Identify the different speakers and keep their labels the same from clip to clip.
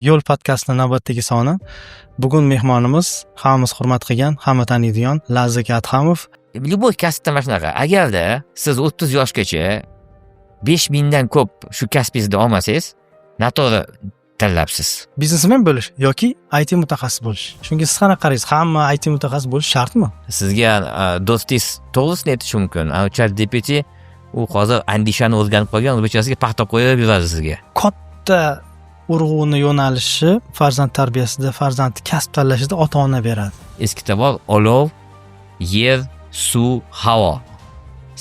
Speaker 1: Yo'l podkastini navbatdagi soni. Bugun mehmonimiz hammamiz hurmat qilgan, hamma taniydigan Laziz aka Adhamov.
Speaker 2: Любой kasbda mana shunaqa. Agarda siz 30 yoshgacha 5000 dan ko'p shu kasbingizda olmasangiz, noto'g'ri tanlabsiz.
Speaker 1: Biznesmen bo'lish yoki IT mutaxassis bo'lish. Shunga siz qanaqa qaraysiz? Hamma IT mutaxassis bo'lish shartmi?
Speaker 2: Sizga do'stingiz to'g'risini aytishi mumkin. ChatGPT u hozir andishani o'rganib qolgan, o'zbekchasiga paxta qo'yib yuradi sizga.
Speaker 1: Katta urg'uni yo'nalishi farzand tarbiyasida, farzand kasb tanlashida ota-ona beradi.
Speaker 2: Eskida bor olov, yer, suv, havo.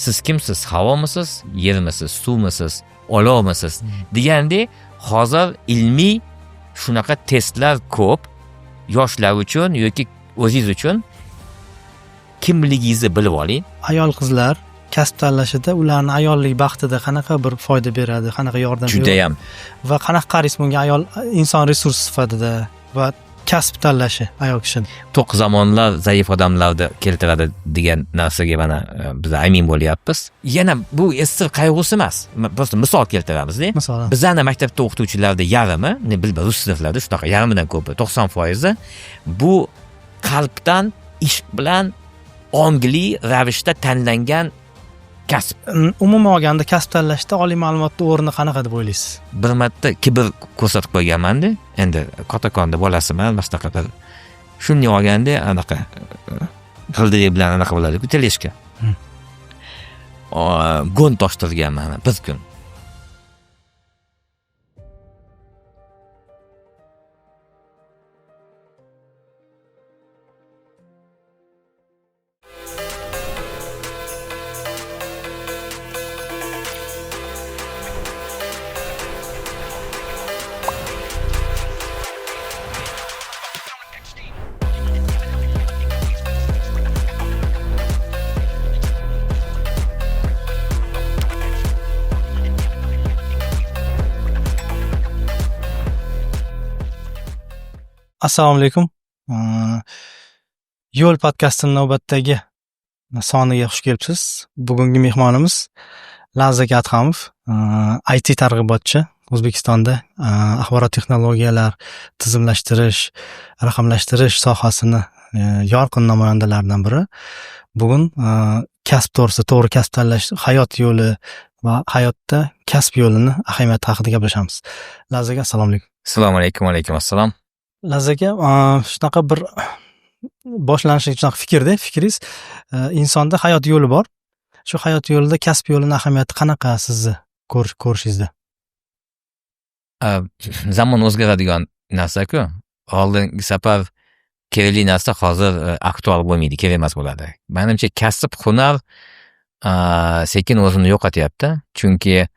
Speaker 2: Siz kimsiz? Havomisiz, yermisiz, suvmisiz, olovmisiz? Degandek, hozir ilmiy shunaqa testlar ko'p yoshlar uchun yoki o'zingiz uchun kimligingizni bilib oling.
Speaker 1: Ayol qizlar kasb tanlashida ularni ayollik baxtida qanaqa bir foyda beradi, qanaqa yordam beradi?
Speaker 2: Judayam.
Speaker 1: Va qanaqa qaraysiz bunga ayol inson resurs sifatida va kasb tanlashi ayol kishini?
Speaker 2: To'q zamonlar zaif odamlarni keltiradi degan narsaga mana biz amin bo'lyapmiz. Yana bu SSR qayg'usi emas. Просто misol keltiramizda.
Speaker 1: Masalan,
Speaker 2: Bizani maktabda o'qituvchilarda yarmi, ne bilmayman, rus sinflarida shunaqa yarmidan ko'pi, 90% bu qalbdan, ishq bilan ongli ravishda tanlangan kasb.
Speaker 1: Umuman olganda kasb tanlashda oliy ma'lumotning o'rni qanaqa deb o'ylaysiz?
Speaker 2: Bir marta kibr ko'rsatib qo'yganman-da. Endi kattakonni bolasiman, mana shunaqa bir shunday olganda anaqa g'ildirak bilan anaqa bo'ladi-ku, teleshka. Go'n toshtirganman bir kun.
Speaker 1: Assalomu alaykum. Yo'l podkastining navbatdagi soniga xush kelibsiz. Bugungi mehmonimiz Laziz aka Adhamov, IT targ'ibotchi, O'zbekistonda axborot texnologiyalar, tizimlashtirish, raqamlashtirish sohasini yorqin namoyandalaridan biri. Bugun kasb to'g'risida, to'g'ri kasb tanlash, hayot yo'li va hayotda kasb yo'lini ahamiyati haqida gaplashamiz. Laziz aka, assalomu alaykum.
Speaker 2: Assalomu alaykum, alaykum assalom.
Speaker 1: Laziz aka, shunaqa bir boshlanishi shunaqa fikrda, fikringiz, insonda hayot yo'li bor. Shu hayot yo'lida kasb yo'lining ahamiyati qanaqa sizni ko'rishingizda?
Speaker 2: Zamon o'zgaradigan narsa-ku. Oldingi safar kerakli narsa hozir aktual bo'lmaydi, kerak emas bo'ladi. Menimcha kasb, hunar sekin o'zini yo'qotyapti. Chunki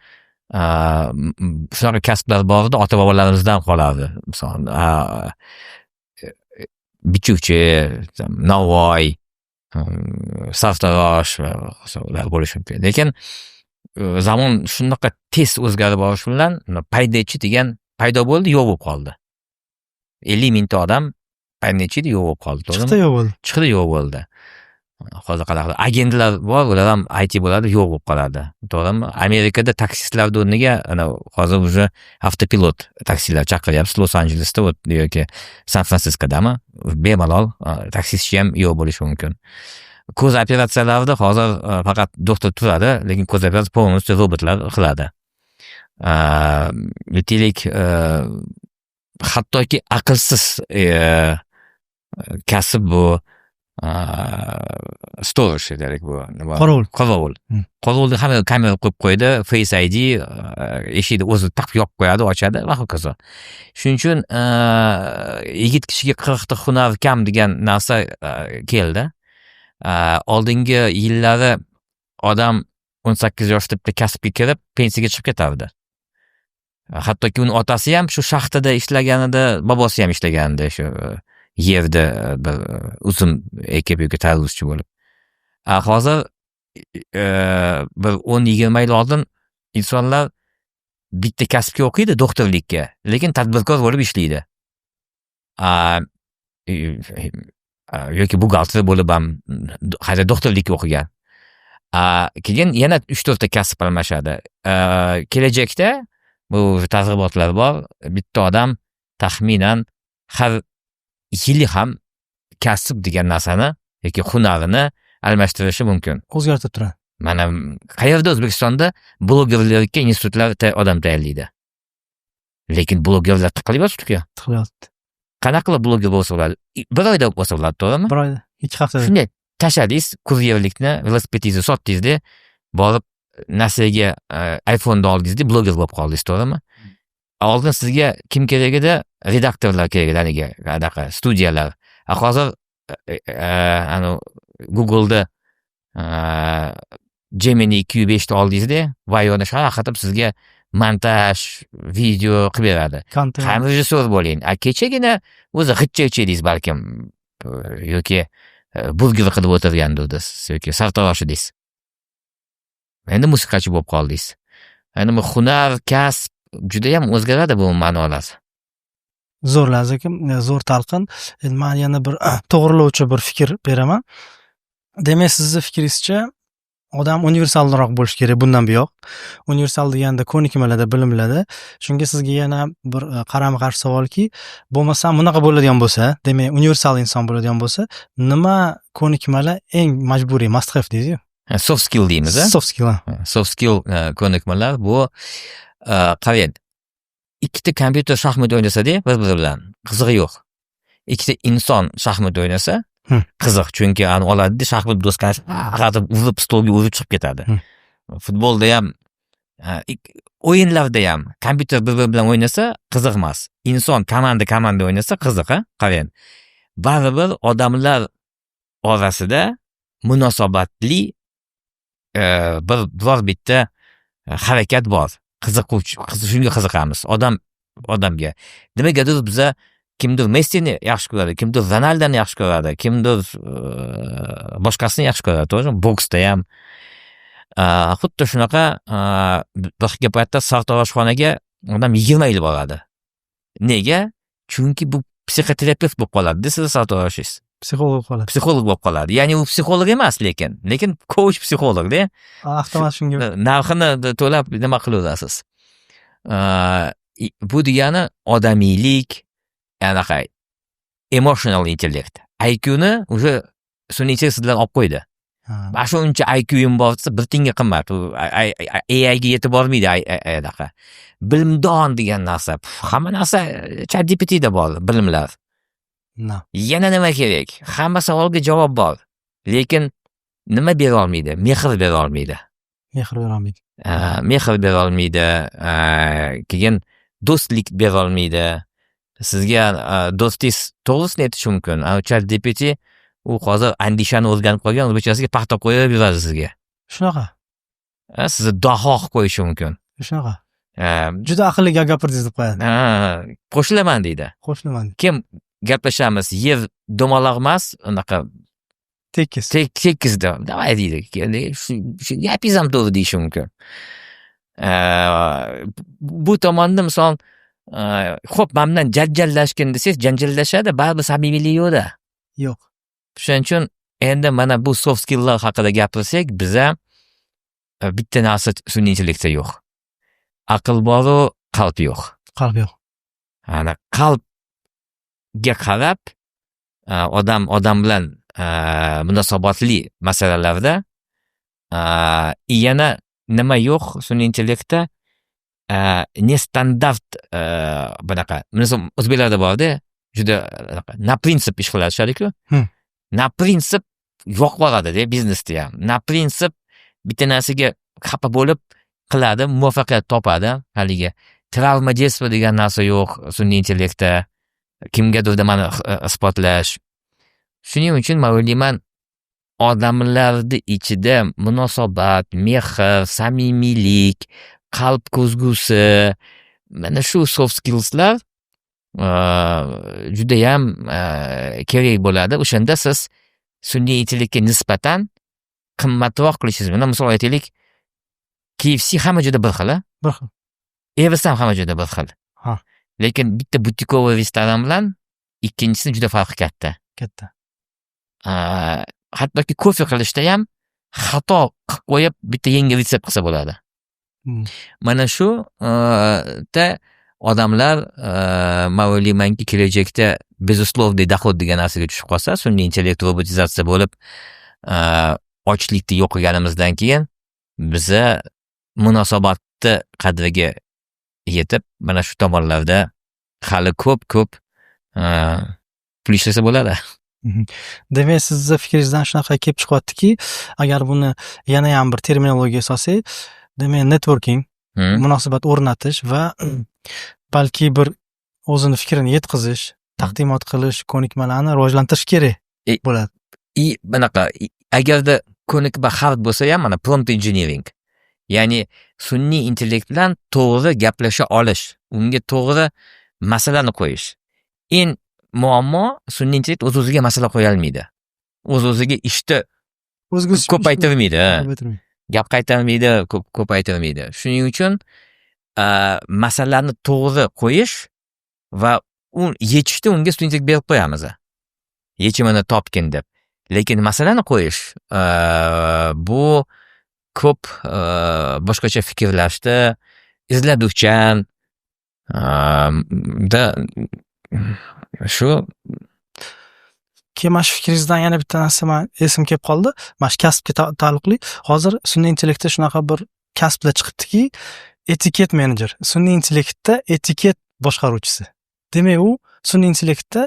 Speaker 2: shunaqa kasblar bor edi, ota-bobolarimizdan qolardi. Misol, bichuvchi, novvoy, sartarosh ular bo'lishi mumkin. Lekin zamon shunaqa tez o'zgarib borishi bilan paydachi degan paydo bo'ldi, yo'q bo'lib qoldi. 50 mingta odam paydachi yo'q bo'lib qoldi, to'g'rimi?
Speaker 1: Chiqdi, yo'q bo'ldi.
Speaker 2: Chiqdi, yo'q bo'ldi. Hozir qanaqa agentlar bor, ular ham IT bo'ladi, yo'q bo'lib qoladi. To'g'rimi? Amerikada taksistlarning o'rniga ana hozir уже avtopilot taksilar chaqiryapsiz. Los Angelesda yoki San Fransiskodami? Bemalol taksistchi ham yo'q bo'lishi mumkin. Ko'z operatsiyalarida hozir faqat doktor turadi, lekin ko'z operatsiyasi полностью robotlar qiladi. Aytaylik, hattoki aqlsiz kasb bu storage deylik bu. Nima?
Speaker 1: Qorovul.
Speaker 2: Qorovul. Qorovulni hamma kamera qo'yib qo'ydi, Face ID, eshikni o'zi taqib yopib qo'yadi, ochadi va hokazo. Shuning uchun yigit kishiga 40ta hunar kam degan narsa keldi. Oldingi yillari odam 18 yoshda bitta kasbga kirib, pensiyaga chiqib ketardi. Hattoki uni otasi ham shu shaxtada ishlaganida, bobosi ham ishlaganida shu yerda bir uzum ekib yoki tarvuzchi bo'lib. Hozir bir 10-20 yil oldin insonlar bitta kasbga o'qiydi, doktorlikka, lekin tadbirkor bo'lib ishlaydi. Yoki buxgalter bo'lib ham hali doktorlikka o'qigan. Keyin yana 3-4 ta kasb almashadi. Kelajakda bu targ'ibotlar bor, bitta odam Taxminan har yili ham kasb degan narsani yoki hunarini almashtirishi mumkin.
Speaker 1: O'zgartirib turadi.
Speaker 2: Mana, qayerda O'zbekistonda blogerlarga institutlar odam tayyorlaydi? Lekin blogerlar tiqilib yotibdiku.
Speaker 1: Tiqilyapti.
Speaker 2: Qanaqa qilib bloger bo'lsa bo'ladi? Bir oyda bo'lsa bo'ladi, to'g'rimi?
Speaker 1: Bir oyda, 2 haftada.
Speaker 2: Shunday tashladingiz kuryerlikni, velosipedingizni sotdingizda, borib nasiyaga iPhone'ni oldingizda, bloger bo'lib qoldingiz, to'g'rimi? Oldin sizga kim kerak edi? Redaktorlar kerak edi, haligi anaqa studiyalar. A hozir anavi Google'da Gemini Q5 ni oldingizda, Vayoni shaqatib sizga montaj, video qilib beradi.
Speaker 1: Kontent.
Speaker 2: Ham rejissyor bo'ling. A kechagina o'zi g'ijcha edingiz balkim yoki burger qilib o'tirgandirsiz yoki sartarosh edingiz. Endi musiqachi bo'lib qoldingiz. Endi bu hunar, kasb judayam o'zgaradi, bu ma'nolar.
Speaker 1: Zo'r, Laziz aka, zo'r talqin. Endi man yana bir to'g'rilovchi bir fikr beraman. Demak, sizni fikringizcha, odam universalroq bo'lishi kerak bundan buyoq. Universal deganda ko'nikmalarda, bilimlarda. Shunga sizga yana bir qarama qarshi savolki, bo'lmasam bunaqa bo'ladigan bo'lsa, demak, universal inson bo'ladigan bo'lsa, nima ko'nikmalar eng majburiy, must have deydiyu?
Speaker 2: Soft skill deymiz, a?
Speaker 1: Soft skill, ha.
Speaker 2: Soft skill ko'nikmalar bu, qarang, ikkita kompyuter shaxmat o'ynasada bir biri bilan qizig'i yo'q. Ikkita inson shaxmat o'ynasa qiziq, chunki ani oladida shaxmat doskani, qatib urib, stolga urib chiqib ketadi. Futbolda ham, o'yinlarda ham kompyuter bir biri bilan o'ynasa qiziq emas. Inson komanda komanda o'ynasa qiziq, a? Qarang, baribir odamlar orasida munosabatli bir biror bitta harakat bor. Qiziquvchi, shunga qiziqamiz. Odam odamga. Nimagadir biza kimdir Messini yaxshi ko'radi, kimdir Ronaldoni yaxshi ko'radi, kimdir boshqasini yaxshi ko'radi, to'g'rimi? Boksda ham xuddi shunaqa. Bir paytda sartaroshxonaga odam 20 yil boradi. Nega? Chunki bu psixoterapevt bo'lib qoladida sizni sartaroshingiz.
Speaker 1: Psixolog bo'lib qoladi.
Speaker 2: Psixolog bo'lib qoladi. Ya'ni u psixolog emas, lekin coach psixologda.
Speaker 1: Avtomat shunga.
Speaker 2: Narxini to'lab nima qilaverasiz. Bu degani odamiylik, anaqa emotional intellekt. IQni уже sun'iy intellekt sizdan olib qo'ydi. Mana shuncha IQim bor desa, bir tiyinga qimmat. U AIga yetib bormaydi anaqa. Bilimdon degan narsa, hamma narsa ChatGPTda bor bilimlar. Yana nima kerak? Hamma savolga javob bor. Lekin nima bera olmaydi? Mehr bera olmaydi.
Speaker 1: Mehr bera olmaydi.
Speaker 2: Mehr bera olmaydi. Keyin do'stlik bera olmaydi. Sizga do'stingiz to'g'risini aytishi mumkin. ChatGPT u hozir andishani o'rganib qolgan, o'zbekchasiga paxta qo'yib yuradi sizga.
Speaker 1: Shunaqa.
Speaker 2: Sizni daho qilib qo'yishi mumkin.
Speaker 1: Shunaqa. Juda aqlli gap gapirdingiz deb qo'yadi.
Speaker 2: Ha, qo'shilaman deydi.
Speaker 1: Qo'shilaman.
Speaker 2: Kim gaplashamiz, yer dumaloq emas, unaqa
Speaker 1: Tekis.
Speaker 2: Tekizda. Давай deydi. Shu gapingiz ham to'g'ri deyishi mumkin. Bu tomonda misol, xo'p, man bilan janjallashgin desangiz, janjallashadi, baribir samimiylik yo'qda.
Speaker 1: Yo'q.
Speaker 2: Shuning uchun endi mana bu soft skilllar haqida gapirsak, biza bitta narsa sun'iy intellektda yo'q. Aql boru, qalb yo'q.
Speaker 1: Qalb yo'q.
Speaker 2: Ana qalbga qarab odam odam bilan munosabatli masalalarda yana nima yo'q sun'iy intellektda? Нестандартный bunaqa. Misol, o'zbeklarda borda, juda anaqa на принцип ish qilishadiku. На принцип yoqib yuboradida biznesda ham. На принцип bitta narsaga xafa bo'lib qiladi, muvaffaqiyat topadi haligi. Травма детства degan narsa yo'q sun'iy intellektda. Kimgadir nimani isbotlash. Shuning uchun man o'ylayman, odamlarni ichida munosabat, mehr, samimiylik, qalb ko'zgusi, mana shu soft skillslar judayam kerak bo'ladi. O'shanda siz sun'iy intellektga nisbatan qimmatroq qilishingiz mumkin. Misol aytaylik, KFC hamma joyda bir xil, a?
Speaker 1: Bir xil.
Speaker 2: Everest ham hamma joyda bir xil. Lekin bitta бутиковый restoran bilan ikkinchisini juda farqi katta.
Speaker 1: Katta.
Speaker 2: Hattoki kofe qilishda ham xato qilib qo'yib, bitta yangi retsept qilsa bo'ladi. Mana shu da Odamlar, man o'ylaymanki, kelajakda безусловный доход degan narsaga tushib qolsa, sun'iy intellekt, robotizatsiya bo'lib, ochlikni yo'q qilganimizdan keyin biza munosabatni qadriga yetib, mana shu tomonlarda hali ko'p ko'p pul ishlasa bo'ladi.
Speaker 1: Demak, sizni fikringizdan shunaqa kelib chiqyaptiki, agar buni yanayam bir terminologiyaga solsak, demak, networking, munosabat o'rnatish va balki bir o'zini fikrini yetkazish, taqdimot qilish ko'nikmalarini rivojlantirish kerak bo'ladi.
Speaker 2: И bunaqa, agarda ko'nikma hard bo'lsa ham, mana prompt engineering, ya'ni sun'iy intellekt bilan to'g'ri gaplasha olish, unga to'g'ri masalani qo'yish. Eng muammo, sun'iy intellekt o'z o'ziga masala qo'yolmaydi, o'z o'ziga ishni
Speaker 1: o'ziga
Speaker 2: ko'paytirmaydi, ha.
Speaker 1: Ko'paytirmaydi.
Speaker 2: Gap qaytarmaydi, ko'p ko'paytirmaydi. Shuning uchun masalani to'g'ri qo'yish va u yechishni unga sun'iy intellekt berib qo'yamiz, yechimini topgin deb. Lekin masalani qo'yish, bu ko'p boshqacha fikrlashni, izlanuvchan da shu.
Speaker 1: Keyin mana shu fikringizdan yana bitta narsa man esimga kelib qoldi. Mana shu kasbga taalluqli. Hozir sun'iy intellektda shunaqa bir kasblar chiqibdiki, etiket menejer. Sun'iy intellektda etiket boshqaruvchisi. Demak, u sun'iy intellektda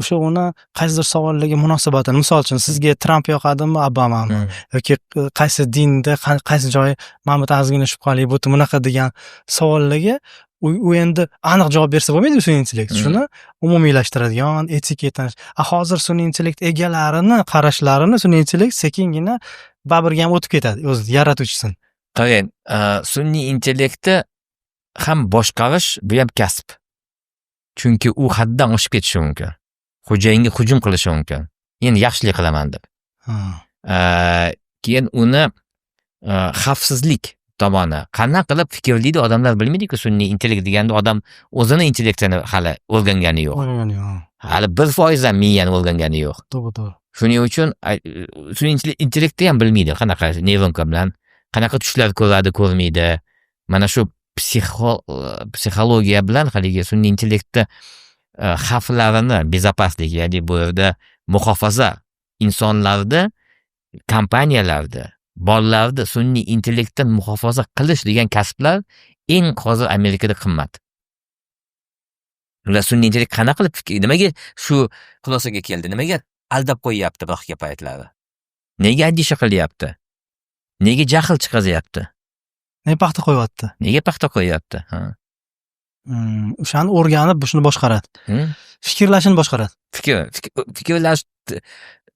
Speaker 1: o'sha uni qaysidir savollarga munosabatini, misol uchun, sizga Tramp yoqadimi, Obamami yoki qaysi dinda qaysi joyi mana bu ozgina shubhali, bu bunaqa degan savollarga u endi aniq javob bersa bo'lmaydi sun'iy intellekt. Shuni umumiylashtiradigan etiketni. A hozir sun'iy intellekt egalarini qarashlarini sun'iy intellekt sekingina baribir ham o'tib ketadi o'zi yaratuvchisini.
Speaker 2: Qarang, sun'iy intellektni ham boshqarish, bu ham kasb. Chunki u haddan oshib ketishi mumkin. Xo'jayinga hujum qilishi mumkin. Endi yaxshilik qilaman deb. Keyin uni xavfsizlik tomoni. Qanaqa qilib fikrlaydi, odamlar bilmaydi-ku. Sun'iy intellekt deganda odam o'zini intellektini hali o'rgangani yo'q.
Speaker 1: O'rgangani yo'q.
Speaker 2: Hali 1% ham miyani o'rgangani yo'q.
Speaker 1: To'g'ri, to'g'ri.
Speaker 2: Shuning uchun sun'iy intellektni ham bilmaydi, qanaqa нейронка bilan qanaqa tushlar ko'radi, ko'rmaydi. Mana shu psixologiya bilan haligi sun'iy intellektni xavflarini, безопасность, ya'ni bu yerda muhofaza, insonlarni, kompaniyalarni, bolalarni sun'iy intellektdan muhofaza qilish degan kasblar eng hozir Amerikada qimmat. Ular sun'iy intellekt qanaqa qilib nimaga shu xulosaga keldi, nimaga aldab qo'yyapti bir paytlari, nega andisha qilyapti, nega jahl chiqazyapti?
Speaker 1: Nega paxta qo'yyapti?
Speaker 2: Nega paxta qo'yyapti, ha?
Speaker 1: O'shani o'rganib, shuni boshqaradi. Fikrlashini boshqaradi.
Speaker 2: Fikrlash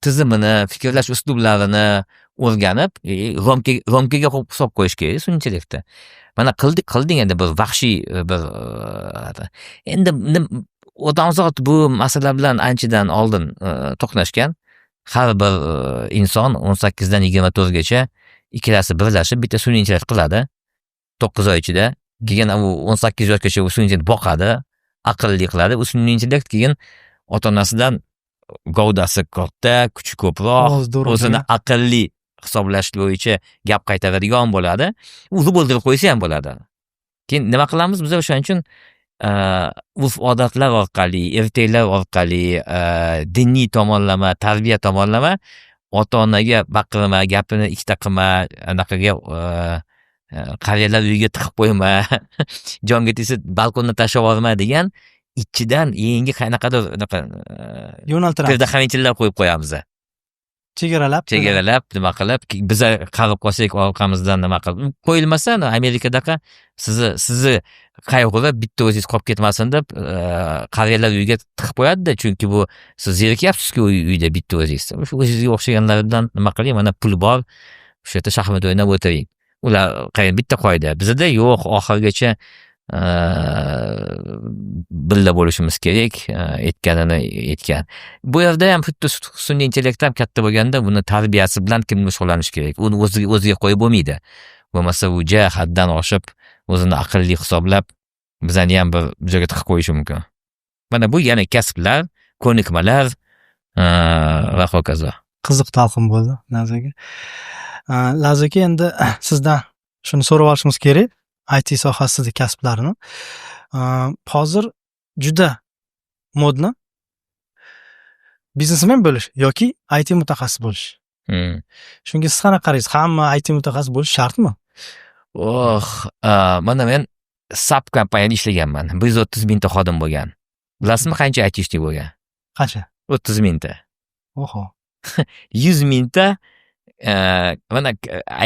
Speaker 2: tizimini, fikrlash uslublarini o'rganib, рамка ga solib qo'yish kerak sun'iy intellektni. Mana qildik, qilding endi bir vahshiy bir endi odamzod bu masala bilan anchadan oldin to'qnashgan. Har bir inson 18dan 24gacha ikkalasi birlashib bitta sun'iy intellekt qiladi 9 oy ichida. Keyin u 18 yoshgacha u sun'iy intellekt boqadi, aqlli qiladi. U sun'iy intellekt keyin ota onasidan gavdasi katta, kuchi ko'proq, o'zini aqlli hisoblash bo'yicha gap qaytaradigan bo'ladi. Urib o'ldirib qo'ysa ham bo'ladi. Keyin nima qilamiz biz? O'shaning uchun urf odatlar orqali, ertaklar orqali, diniy tomonlama, tarbiya tomonlama, ota onaga baqirma, gapini ikkita qilma, anaqaga qariyalar uyiga tiqib qo'yma, jonga tegsa balkondan tashlab yuborma degan ichidan yangi qanaqadir anaqa
Speaker 1: Yo'naltiramiz.
Speaker 2: Предохранитель lar qo'yib qo'yamiz.
Speaker 1: Chegaralab.
Speaker 2: Chegaralab, nima qilib, biza qarib qolsak, orqamizdan nima qilib qo'yilmasa, Amerikadaqa sizni qayg'urib, bitta o'zingiz qolib ketmasin deb qariyalar uyiga tiqib qo'yadida, chunki bu siz zerikyapsizku uyda bitta o'zingiz. O'sha o'zingizga o'xshaganlar bilan nima qiling, mana pul bor, o'sha yerda shaxmat o'ynab o'tiring. Ular qarang, bitta qoida. Bizada yo'q, oxirigacha birga bo'lishimiz kerak, aytganini aytgan. Bu yerda ham xuddi sun'iy intellekt ham katta bo'lganda, buni tarbiyasi bilan kimdir shug'ullanish kerak. Uni o'ziga qo'yib bo'lmaydi. Bo'lmasa u ja haddan oshib, o'zini aqlli hisoblab, bizani ham bir joyga tiqib qo'yishi mumkin. Mana bu yana kasblar, ko'nikmalar va hokazo.
Speaker 1: Qiziq talqin bo'ldi, Laziz aka. Laziz aka, endi sizdan shuni so'rab olishimiz kerak. IT sohasidagi kasblarni. Hozir juda модно biznesmen bo'lish yoki IT mutaxassis bo'lish. Shunga siz qanaqa qaraysiz? Hamma IT mutaxassis bo'lish shartmi?
Speaker 2: Oh, mana men SAP kompaniyada ishlaganman. 130 mingta xodim bo'lgan. Bilasizmi, qancha айтишник bo'lgan?
Speaker 1: Qancha?
Speaker 2: 30 mingta.
Speaker 1: Oho.
Speaker 2: 100 mingta mana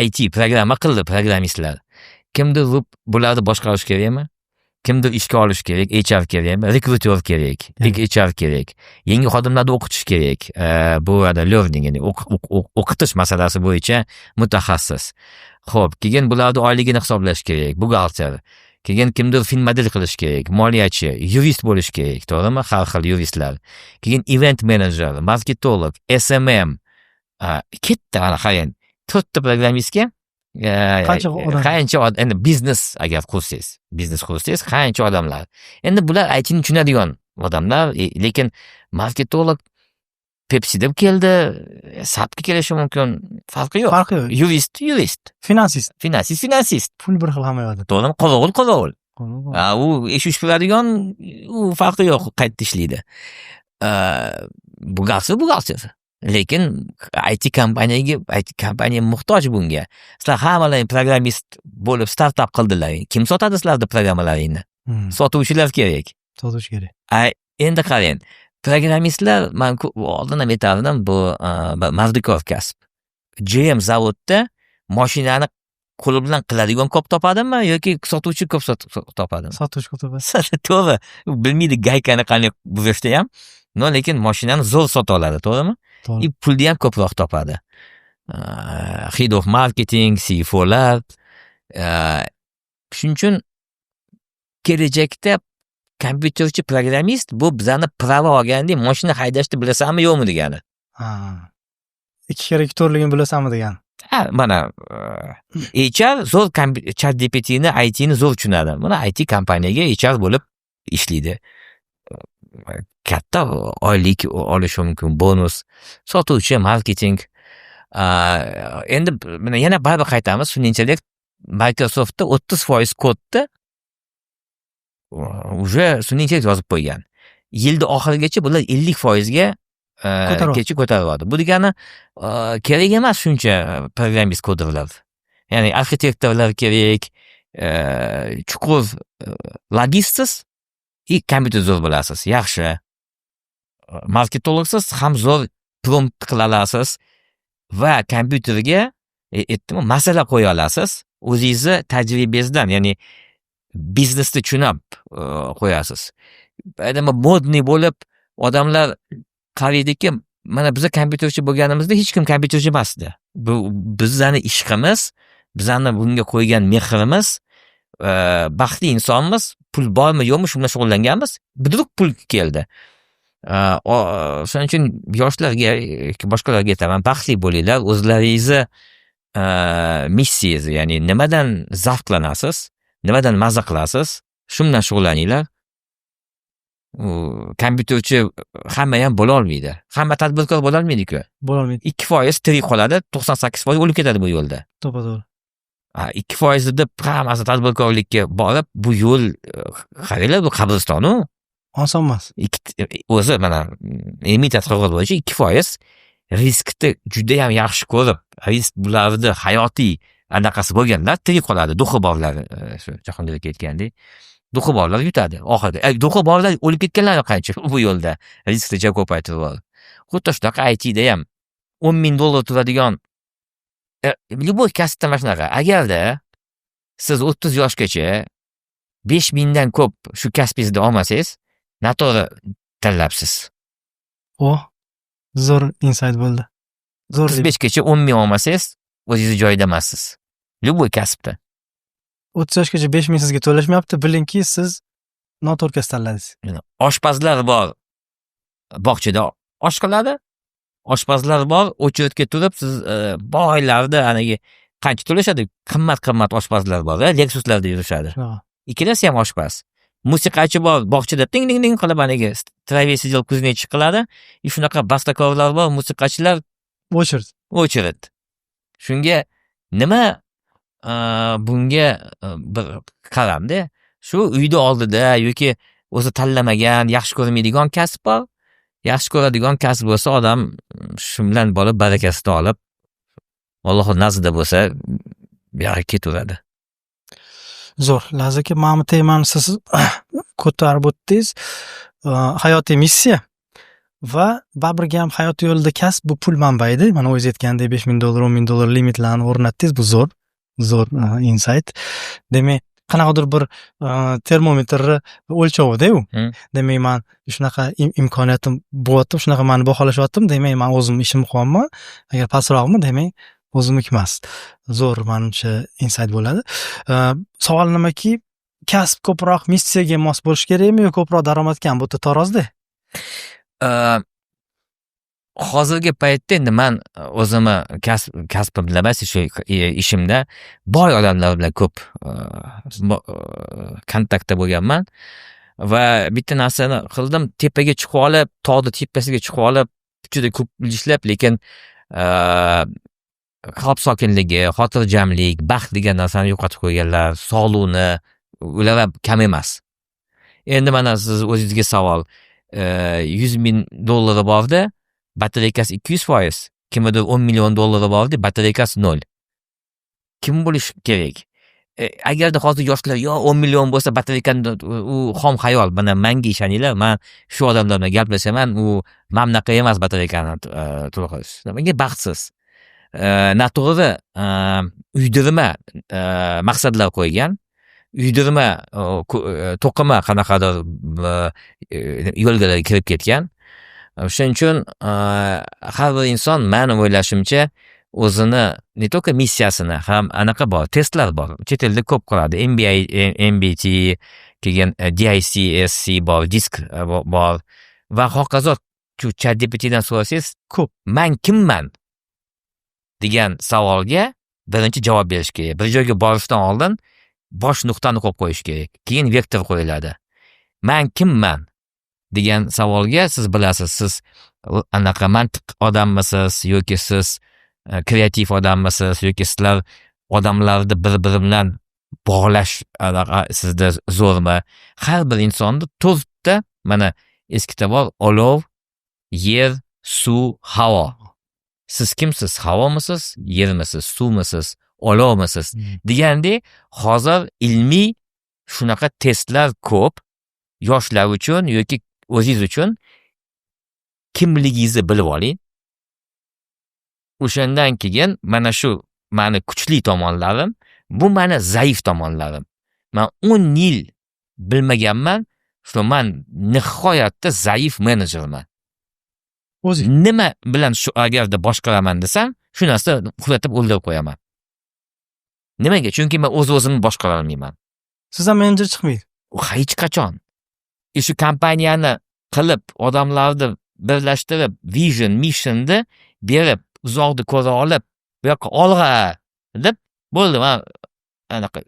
Speaker 2: IT programma qildi programmistlar. Kimdir bularni boshqarish kerakmi? Kimdir ishga olish kerak, HR kerakmi? Rekruter kerak, HR kerak. Yangi xodimlarni o'qitish kerak. Bu learning, ya'ni o'qitish masalasi bo'yicha mutaxassis. Xo'p, keyin bularni oyligini hisoblash kerak, buxgalter. Keyin kimdir финмодель qilish kerak, moliyachi, yurist bo'lish kerak, to'g'rimi? Har xil yuristlar. Keyin event menejer, marketolog, SMM. Ketdi, ana qarang. To'rtta programmistga
Speaker 1: Qancha odam?
Speaker 2: Qancha endi biznes agar qursangiz, biznes qursangiz, qancha odamlar. Endi bular ITni tushunadigan odamlar, lekin marketolog Pepsi deb keldi, SAPga kelishi mumkin, farqi yo'q.
Speaker 1: Farqi yo'q.
Speaker 2: Yurist, yurist.
Speaker 1: Finansist.
Speaker 2: Finansist, finansist.
Speaker 1: Pul bir xil hamma yoqda.
Speaker 2: To'g'rimi? Qorovul, qorovul. U eshik supuradigan, u farqi yo'q, qayerda ishlaydi. Buxgalter, buxgalter. Lekin IT kompaniyaga, IT kompaniya muhtoj bunga. Sizlar hammalaring programmist bo'lib startap qildilar. Kim sotadi sizlarni programmalaringni? Sotuvchilar kerak.
Speaker 1: Sotuvchi kerak.
Speaker 2: A, endi qarang, programmistlar, man oldin ham aytardim, bu mardikor kasb. GM zavodda mashinani qo'li bilan qiladigan ko'p topadimi yoki sotuvchi ko'p topadimi?
Speaker 1: Sotuvchi ko'p topadi.
Speaker 2: To'g'ri. Bilmaydi gaykani qanday burishni ham, но lekin mashinani zo'r sota oladi, to'g'rimi?
Speaker 1: To'g'ri.
Speaker 2: И pulni ham ko'proq topadi. Head of marketing, CFOlar. Shuning uchun kelajakda kompyuterchi programmist bu bizani права olgandek, mashina haydashni bilasanmi, yo'qmi degani.
Speaker 1: Ha. Ikki kere ikki to'rtligini bilasanmi degan.
Speaker 2: Ha, mana HR zo'r Chat GPTni, ITni zo'r tushunadi. Mana IT kompaniyaga HR bo'lib ishlaydi. Katta oylik olishi mumkin, bonus, sotuvchi, marketing. Endi mana yana baribir qaytamiz. Sun'iy intellekt Microsoftda 30% kodni уже sun'iy intellekt yozib qo'ygan. Yilni oxirigacha bular 50%ga
Speaker 1: Ko'taryapti.
Speaker 2: kecha ko'taryapti. Bu degani kerak emas shuncha programmist kodlarlar. Ya'ni arxitektorlar kerak, chuqur logistsiz и kompyuter zo'r bilasiz. Yaxshi. Marketologsiz ham zo'r prompt qila olasiz va kompyuterga aytdimmi, masala qo'ya olasiz. O'zingizni tajribangizdan, ya'ni biznesni tushunib qo'yasiz. Nima модный bo'lib odamlar qaraydiki, mana biza kompyuterchi bo'lganimizda hech kim kompyuterchi emasdi. Bu bizani ishqimiz, bizani bunga qo'ygan mehrimiz, baxtli insonmiz, pul bormi, yo'qmi, shu bilan shug'ullanganmiz. Вдруг pul keldi. Shuning uchun yoshlarga, boshqalarga aytaman, baxtli bo'linglar, o'zlaringizni missiyangizni, ya'ni nimadan zavqlanasiz, nimadan maza qilasiz, shu bilan shug'ullaninglar. U kompyuterchi hamma ham bo'la olmaydi. Hamma tadbirkor bo'lolmaydi-ku.
Speaker 1: Bo'lolmaydi.
Speaker 2: 2% tirik qoladi, 98% o'lib ketadi bu yo'lda.
Speaker 1: To'ppa-to'g'ri.
Speaker 2: Ha, 2% deb hammasi tadbirkorlikka borib, bu yo'l, qaranglar, bu qabristonu.
Speaker 1: Oson emas.
Speaker 2: O'zi mana ilmiy tadqiqot bo'yicha 2% riskni judayam yaxshi ko'rib, risk bularni hayotiy anaqasi bo'lganlar tirik qoladi. Дух i borlar, shu Jahongir aka aytgandek, дух i borlar yutadi oxirida. Дух i borlar o'lib ketganlar qancha bu yo'lda riskni juda ko'paytirib yubordi. Xuddi shunaqa ITda ham 10 000 dollar turadigan любой kasbda mana shunaqa. Agarda siz 30 yoshgacha 5000dan ko'p shu kasbingizda olmasangiz, noto'g'ri tanlabsiz.
Speaker 1: Oh, zo'r insight bo'ldi. Zo'r.
Speaker 2: 35gacha 10 000 olmasangiz, o'zingizni joyida emassiz. Любой kasbda.
Speaker 1: 30 yoshgacha 5000 sizga to'lashmayapti, bilingki, siz noto'g'ri kasb tanladingiz.
Speaker 2: Oshpazlar bor, bog'chada osh qiladi. Oshpazlar bor, очередь ga turib, siz boylarda anagi qancha to'lashadi? Qimmat-qimmat oshpazlar bor, Lexuslarda yurishadi.
Speaker 1: Shunaqa.
Speaker 2: Ikkalasi ham oshpaz. Musiqachi bor, bog'chada ting ting ting qilib anagi траве сидел кузнечик qiladi. И shunaqa bastakorlar bor, musiqachilar.
Speaker 1: Очередь.
Speaker 2: Очередь. Shunga nima, bunga bir qaramda. Shu uyni oldida yoki o'zi tanlamagan, yaxshi ko'rmaydigan kasb bor. Yaxshi ko'radigan kasb bo'lsa, odam shu bilan borib barakasini olib, Alloh nazdida bo'lsa, buyog'iga ketaveradi.
Speaker 1: Zo'r. Laziz aka, mana bu temani siz ko'tarib o'tdingiz. Hayotiy missiya va baribir ham hayot yo'lida kasb bu pul manbaida. Mana o'zingiz aytgandek, 5000 dollar, 10 000 dollar limitlarni o'rnatdingiz. Bu zo'r, zo'r insight. Demak, qanaqadir bir termometrni o'lchovida u. Demak, man shunaqa imkoniyatim bo'lyapti, shunaqa mani baholashyaptimi, demak, man o'zim ishimni qilyapman. Agar pastroqmi, demak, o'zimniki emas. Zo'r, manimcha, insight bo'ladi. Savol nimaki, kasb ko'proq missiyaga mos bo'lishi kerakmi yo ko'proq daromadgami? Bu yerda tarozida.
Speaker 2: Hozirgi paytda endi man o'zimni kasbim bilan emas, shu ishimda boy odamlar bilan ko'p kontaktda bo'lganman va bitta narsani qildim: tepaga chiqib olib, tog'ni tepasiga chiqib olib, juda ko'p pul ishlab, lekin qalb sokinligi, xotirjamlik, baxt degan narsani yo'qotib qo'yganlar, sog'liqni, ular ham kam emas. Endi mana siz o'zingizga savol: 100 000 dollari borda, batareykasi 200%, kimnidir 10 million dollari borda, batareykasi nol. Kim bo'lishi kerak? Agarda hozir yoshlar yo 10 million bo'lsa, batareykani, u xom xayol. Mana manga ishoninglar, man shu odamlar bilan gaplashaman, u mana bunaqa emas. Batareykani to'liq qilish nimaga baxtsiz, noto'g'ri, uydirma maqsadlar qo'ygan, uydirma, to'qima qanaqadir yo'lgalarga kirib ketgan. Shuning uchun har bir inson, mani o'ylashimcha, o'zini не только missiyasini ham, anaqa bor, testlar bor, chet elda ko'p qiladi, MBA, MBT, keyin DISC bor, DISC bor va hokazo. Shu ChatGPTdan so'rasangiz
Speaker 1: Ko'p.
Speaker 2: "Man kimman?" degan savolga birinchi javob berish kerak. Bir joyga borishdan oldin bosh nuqtani qo'yib qo'yish kerak, keyin vektor qo'yiladi. "Man kimman?" degan savolga siz bilasiz, siz anaqa mantiq odammisiz yoki siz kreativ odammisiz yoki sizlar odamlarni bir biri bilan bog'lash anaqa sizda zo'rmi. Har bir insonni to'rtta, mana eskida bor: olov, yer, suv, havo. Siz kimsiz? Havomisiz, yermisiz, suvmisiz, olovmisiz degandek. Hozir ilmiy shunaqa testlar ko'p yoshlar uchun yoki o'zingiz uchun. Kimligingizni bilib oling. O'shandan keyin mana shu mani kuchli tomonlarim, bu mani zaif tomonlarim. Man 10 yil bilmaganman, что man nihoyatda zaif menejerman.
Speaker 1: O'zing.
Speaker 2: Nima bilan shu agarda boshqaraman desam, shu narsa uxlatib o'ldirib qo'yaman. Nimaga? Chunki man o'z o'zimni boshqara olmayman.
Speaker 1: Sizdan menejer chiqmaydi.
Speaker 2: Hech qachon. Shu kompaniyani qilib, odamlarni birlashtirib, vision, missionni berib, uzoqni ko'ra olib, bu yoqqa olg'a deb, bo'ldi, man anaqa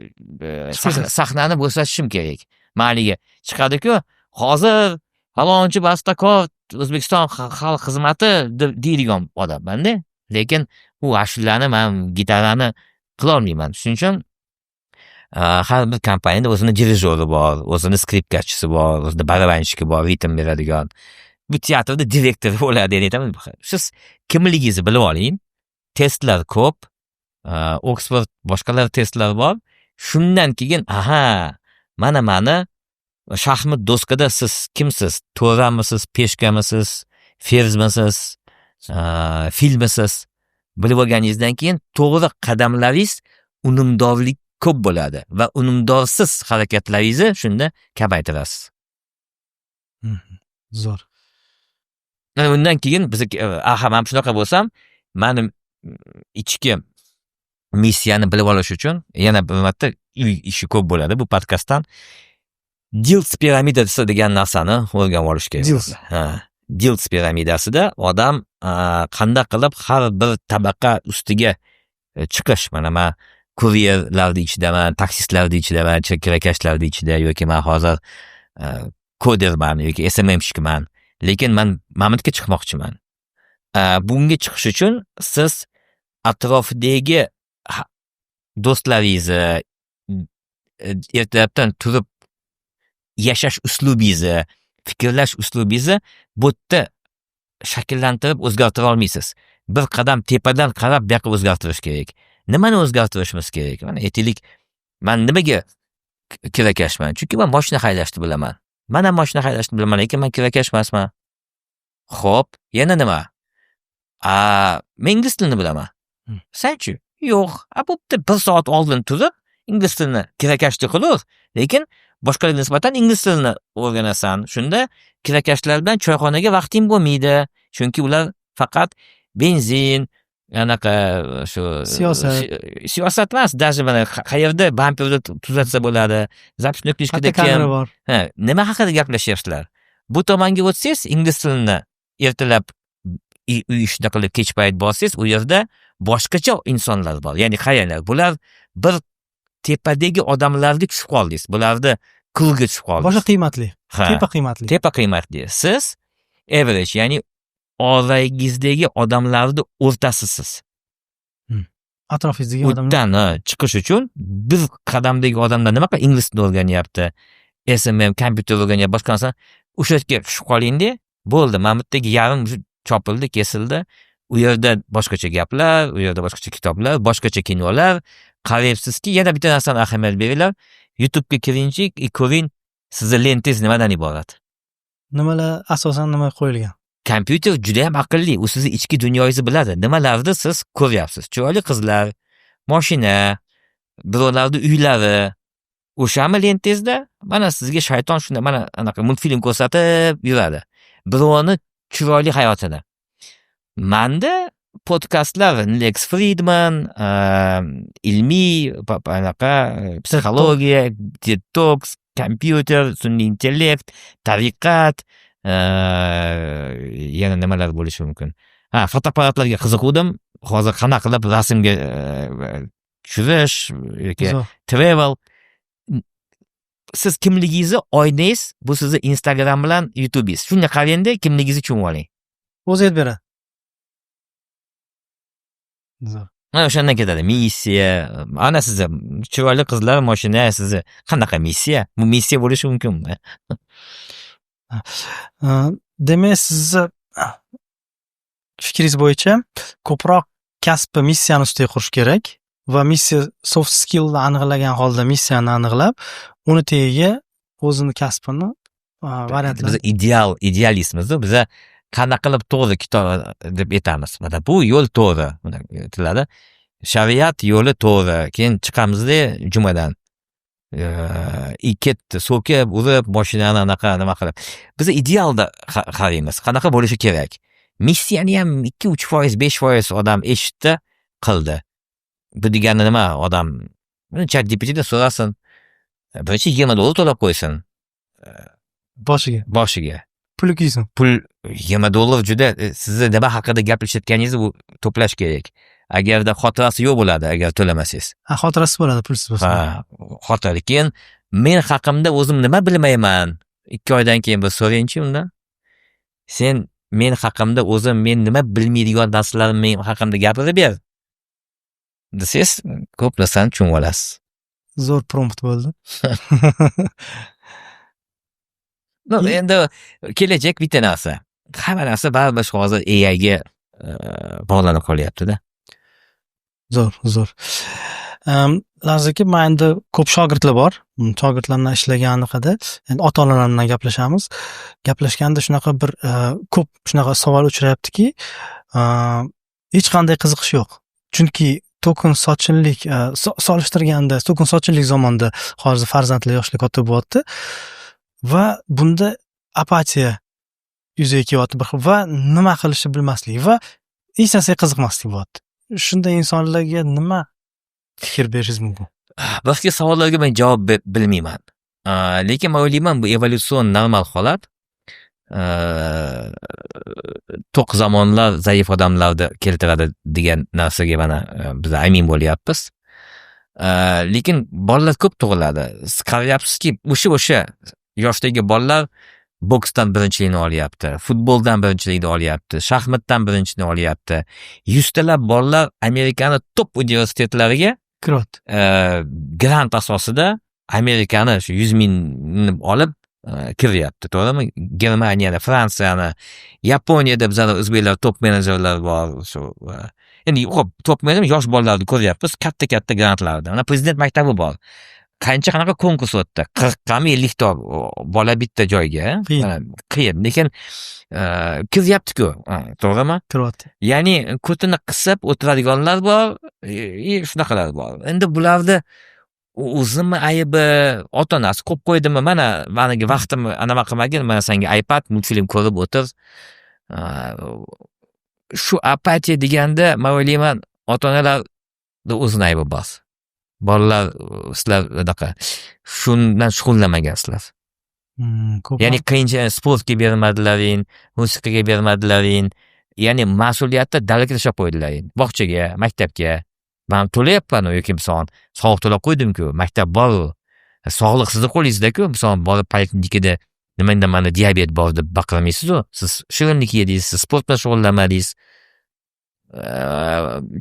Speaker 2: sahnani bo'shatishim kerak. Man haligi chiqadiku hozir, falonchi bastakor, O'zbekiston xalq xizmati deb deydigan odammanda, lekin u ashulani man gitarani qilolmayman. Shuning uchun har bir kompaniyada o'zini dirijori bor, o'zini skripkachisi bor, o'zini барабанщик i bor, ritm beradigan. Bu teatrda direktor bo'ladi, aytaman. Siz kimligingizni bilib oling. Testlar ko'p, Oxford, boshqalar testlar bor. Shundan keyin, aha, mana mani shaxmat doskada siz kimsiz? To'ramisiz, пешка misiz, ferzmisiz, filmisiz? Bilib olganingizdan keyin to'g'ri qadamlaringiz unumdorlik ko'p bo'ladi va unumdorsiz harakatlaringizni shunda kamaytirasiz.
Speaker 1: Zo'r.
Speaker 2: Mana undan keyin biz, aha, man shunaqa bo'lsam, mani ichki missiyani bilib olish uchun yana bir marta uy ishi ko'p bo'ladi bu podkastdan. Dilts piramidasi degan narsani o'rganib olish kerak.
Speaker 1: Dils.
Speaker 2: Ha. Dilts piramidasida odam qanday qilib har bir tabaqa ustiga chiqish. Mana man kuryerlarni ichidaman, taksistlarni ichidaman, kirakashlarni ichida yoki man hozir koderman yoki SMMщик man. Lekin man mana bu yerga chiqmoqchiman. Bunga chiqish uchun siz atrofidagi do'stlaringizni, ertalabdan turib Yashash uslubingizni, fikrlash uslubingizni bu yerda shakllantirib o'zgartira olmaysiz. Bir qadam tepadan qarab bu yoqqa o'zgartirish kerak. Nimani o'zgartirishimiz kerak? Mana, aytaylik, man nimaga kirakashman? Chunki man moshina haydashni bilaman. Man ham moshina haydashni bilaman, lekin man kirakash emasman. Xo'p, yana nima? A, men ingliz tilini bilaman. Sanchi? Yo'q. A, bo'pti, bir soat oldin turib, ingliz tilini kirakashlik qilur, lekin boshqalarga nisbatan ingliz tilini o'rganasan. Shunda kirakashlar bilan choyxonaga vaqting bo'lmaydi. Chunki ular faqat benzin, anaqa shu
Speaker 1: Siyosat.
Speaker 2: Siyosat emas, даже mana qayerda bamperni tuzatsa bo'ladi, записной книжка da
Speaker 1: Qayerda kamera
Speaker 2: kim
Speaker 1: bor.
Speaker 2: Ha, nima haqida gaplashyapsizlar? Bu tomonga o'tsangiz, ingliz tilini ertalab uy ishini qilib, kech payt borsangiz, u yerda boshqacha insonlar bor. Ya'ni qaranglar, bular bir tepadagi odamlarga tushib qoldingiz. Bularni круг ga tushib qoldingiz.
Speaker 1: Boshqa qiymatli.
Speaker 2: Ha.
Speaker 1: Tepa qiymatli.
Speaker 2: Tepa qiymatli. Siz average, ya'ni orangizdagi odamlarni o'rtasisiz.
Speaker 1: Atrofingizdagi odamlar.
Speaker 2: O'tdan, ha, chiqish uchun bir qadamdagi odamlar nima qilib ingliz tilini o'rganyapti, SMM, kompyuter o'rganyapti, boshqa narsa. O'sha yerga tushib qolingda, bo'ldi. Mana bu yerdagi yarim chopildi, kesildi. U yerda boshqacha gaplar, u yerda boshqacha kitoblar, boshqacha kinolar. Qarayapsizki, yana bitta narsani ahamiyat beringlar. YouTube'ga kiringchi, ko'ring, sizni lentangiz nimadan iborat.
Speaker 1: Nimalar, asosan nima qo'yilgan?
Speaker 2: Kompyuter juda ham aqlli, u sizni ichki dunyoyingizni biladi. Nimalarni siz ko'ryapsiz? Chiroyli qizlar, moshina, birovlarni uylari. O'shami lentangizda? Mana sizga shayton shunda mana anaqa multfilm ko'rsatib yuradi. Birovni chiroyli hayotini. Manda podkastlar Lex Fridman, ilmiy anaqa psixologiya, TED Talks, kompyuter, sun'iy intellekt, tariqat, yana nimalar bo'lishi mumkin? Ha, fotoapparatlarga qiziquvdim. Hozir qanaqa qilib rasmga tushirish yoki
Speaker 1: Zo'r.
Speaker 2: travel. Siz kimligingizni oynangiz, bu sizni Instagram bilan YouTubeingiz. Shunga qarangda, kimligingizni tushunib oling.
Speaker 1: O'zi aytib beradi. Zo'r.
Speaker 2: Mana o'shandan ketadi. Missiya, ana sizni chiroyli qizlar, mashina, sizni qanaqa missiya? Bu missiya bo'lishi mumkinmi?
Speaker 1: Demak, sizni fikringiz bo'yicha ko'proq kasbni missiyani ustiga qurish kerak va missiya, soft skillni aniqlagan holda missiyani aniqlab, uni tagiga o'zini kasbini variantlar.
Speaker 2: Biz idealistmiz, biza qanaqa qilib to'g'ri kitob deb aytamiz. Mana bu yo'l to'g'ri, mana aytiladi. Shariat yo'li to'g'ri. Keyin chiqamizda jumadan. I ketdi, so'kib, urib, mashinani anaqa nima qilib. Biz idealda qaraymiz. Qanaqa bo'lishi kerak? Missiyani ham 2-3%, 5% odam eshitdi, qildi. Bu degani nima? Odam ChatGPTda so'rasin. Birinchi $20 to'lab qo'ysin.
Speaker 1: Boshiga.
Speaker 2: Boshiga.
Speaker 1: Puli kuysin.
Speaker 2: Pul $20 juda sizni nima haqida gaplashayotganingizni u to'plash kerak. Agarda xotirasi yo'q bo'ladi, agar to'lamasangiz.
Speaker 1: Ha, xotirasi bo'ladi pulsiz bo'lsa.
Speaker 2: Ha, xotira. Keyin men haqimda o'zim nima bilmayman? 2 oydan keyin bir so'rangchi undan. Sen men haqimda o'zim men nima bilmaydigan narsalarni men haqimda gapirib ber, desangiz, ko'p narsani tushunib olasiz.
Speaker 1: Zo'r prompt bo'ldi.
Speaker 2: No, endi kelajak bitta narsa. Hamma narsa baribir hozir AIga bog'lanib qolyapti-da.
Speaker 1: Zo'r, zo'r. Laziz aka, man endi ko'p shogirdlar bor. Shogirdlar bilan ishlagan anaqada, endi ota-onalar bilan gaplashamiz. Gaplashganda shunaqa bir ko'p shunaqa savol uchrayaptiki, hech qanday qiziqish yo'q. Chunki to'kin sochinlik solishtirganda to'kin sochinlik zamonda hozir farzandlar, yoshlar katta bo'lyapti va bunda apatiya yuzaga kelyapti bir xil va nima qilishni bilmaslik va hech narsaga qiziqmaslik bo'lyapti. Shunday insonlarga nima fikr berishingiz mumkin?
Speaker 2: Boshqa savollarga men javob bilmayman. Lekin men o'ylayman, bu evolyutsion normal holat. To'q zamonlar zaif odamlarni keltiradi degan narsaga mana biz amin bo'lyapmiz. Lekin bolalar ko'p tug'iladi. Siz qarayapsizki, o'sha yoshdagi bolalar boksdan birinchilikni olyapti, futboldan birinchilikni olyapti, shaxmatdan birinchilikni olyapti. Yuztalab bolalar Amerikani top universitetlariga
Speaker 1: kiryapti.
Speaker 2: Grant asosida Amerikani shu 100 mingni olib Kiryapti, to'g'rimi? Germaniyani, Fransiyani, Yaponiyada bizani o'zbeklar top menejerlar bor. Shu endi, ho'p, top menejer yosh bolalarni ko'ryapmiz katta katta grantlarda. Mana, Prezident maktabi bor, qancha, qanaqa konkurs o'tdi, 40tami, 50ta bola bitta joyga.
Speaker 1: Qiyin.
Speaker 2: Qiyin, lekin kiryaptiku, to'g'rimi?
Speaker 1: Kiryapti.
Speaker 2: Ya'ni ko'tini qisib o'tiradiganlar bor и shunaqalar bor. Endi bularni o'zimi aybi, ota onasi qo'yib qo'ydimi, mana manigi vaqtimni anaqa qilmagin, mana senga iPad, multfilm ko'rib o'tir. Shu apatiya deganda, man o'ylayman, ota onalarni o'zini aybi bor. Bolalar, sizlar anaqa shundan shug'ullanmagansizlar.
Speaker 1: Ko'p.
Speaker 2: Ya'ni qiyinchilik, sportga bermadilaring, musiqaga bermadilaring, ya'ni mas'uliyatni dalaga tashlab qo'ydilaring, bog'chaga, maktabga. Man to'layapmanu yoki misol soliq to'lab qo'ydimku, maktab bor, sog'liq sizni qo'lingizdaku. Misol, borib poliklinikada nimanda mani diabet bor deb baqirmaysizu. Siz shirinlik yedingiz, siz sport bilan shug'ullanmadingiz.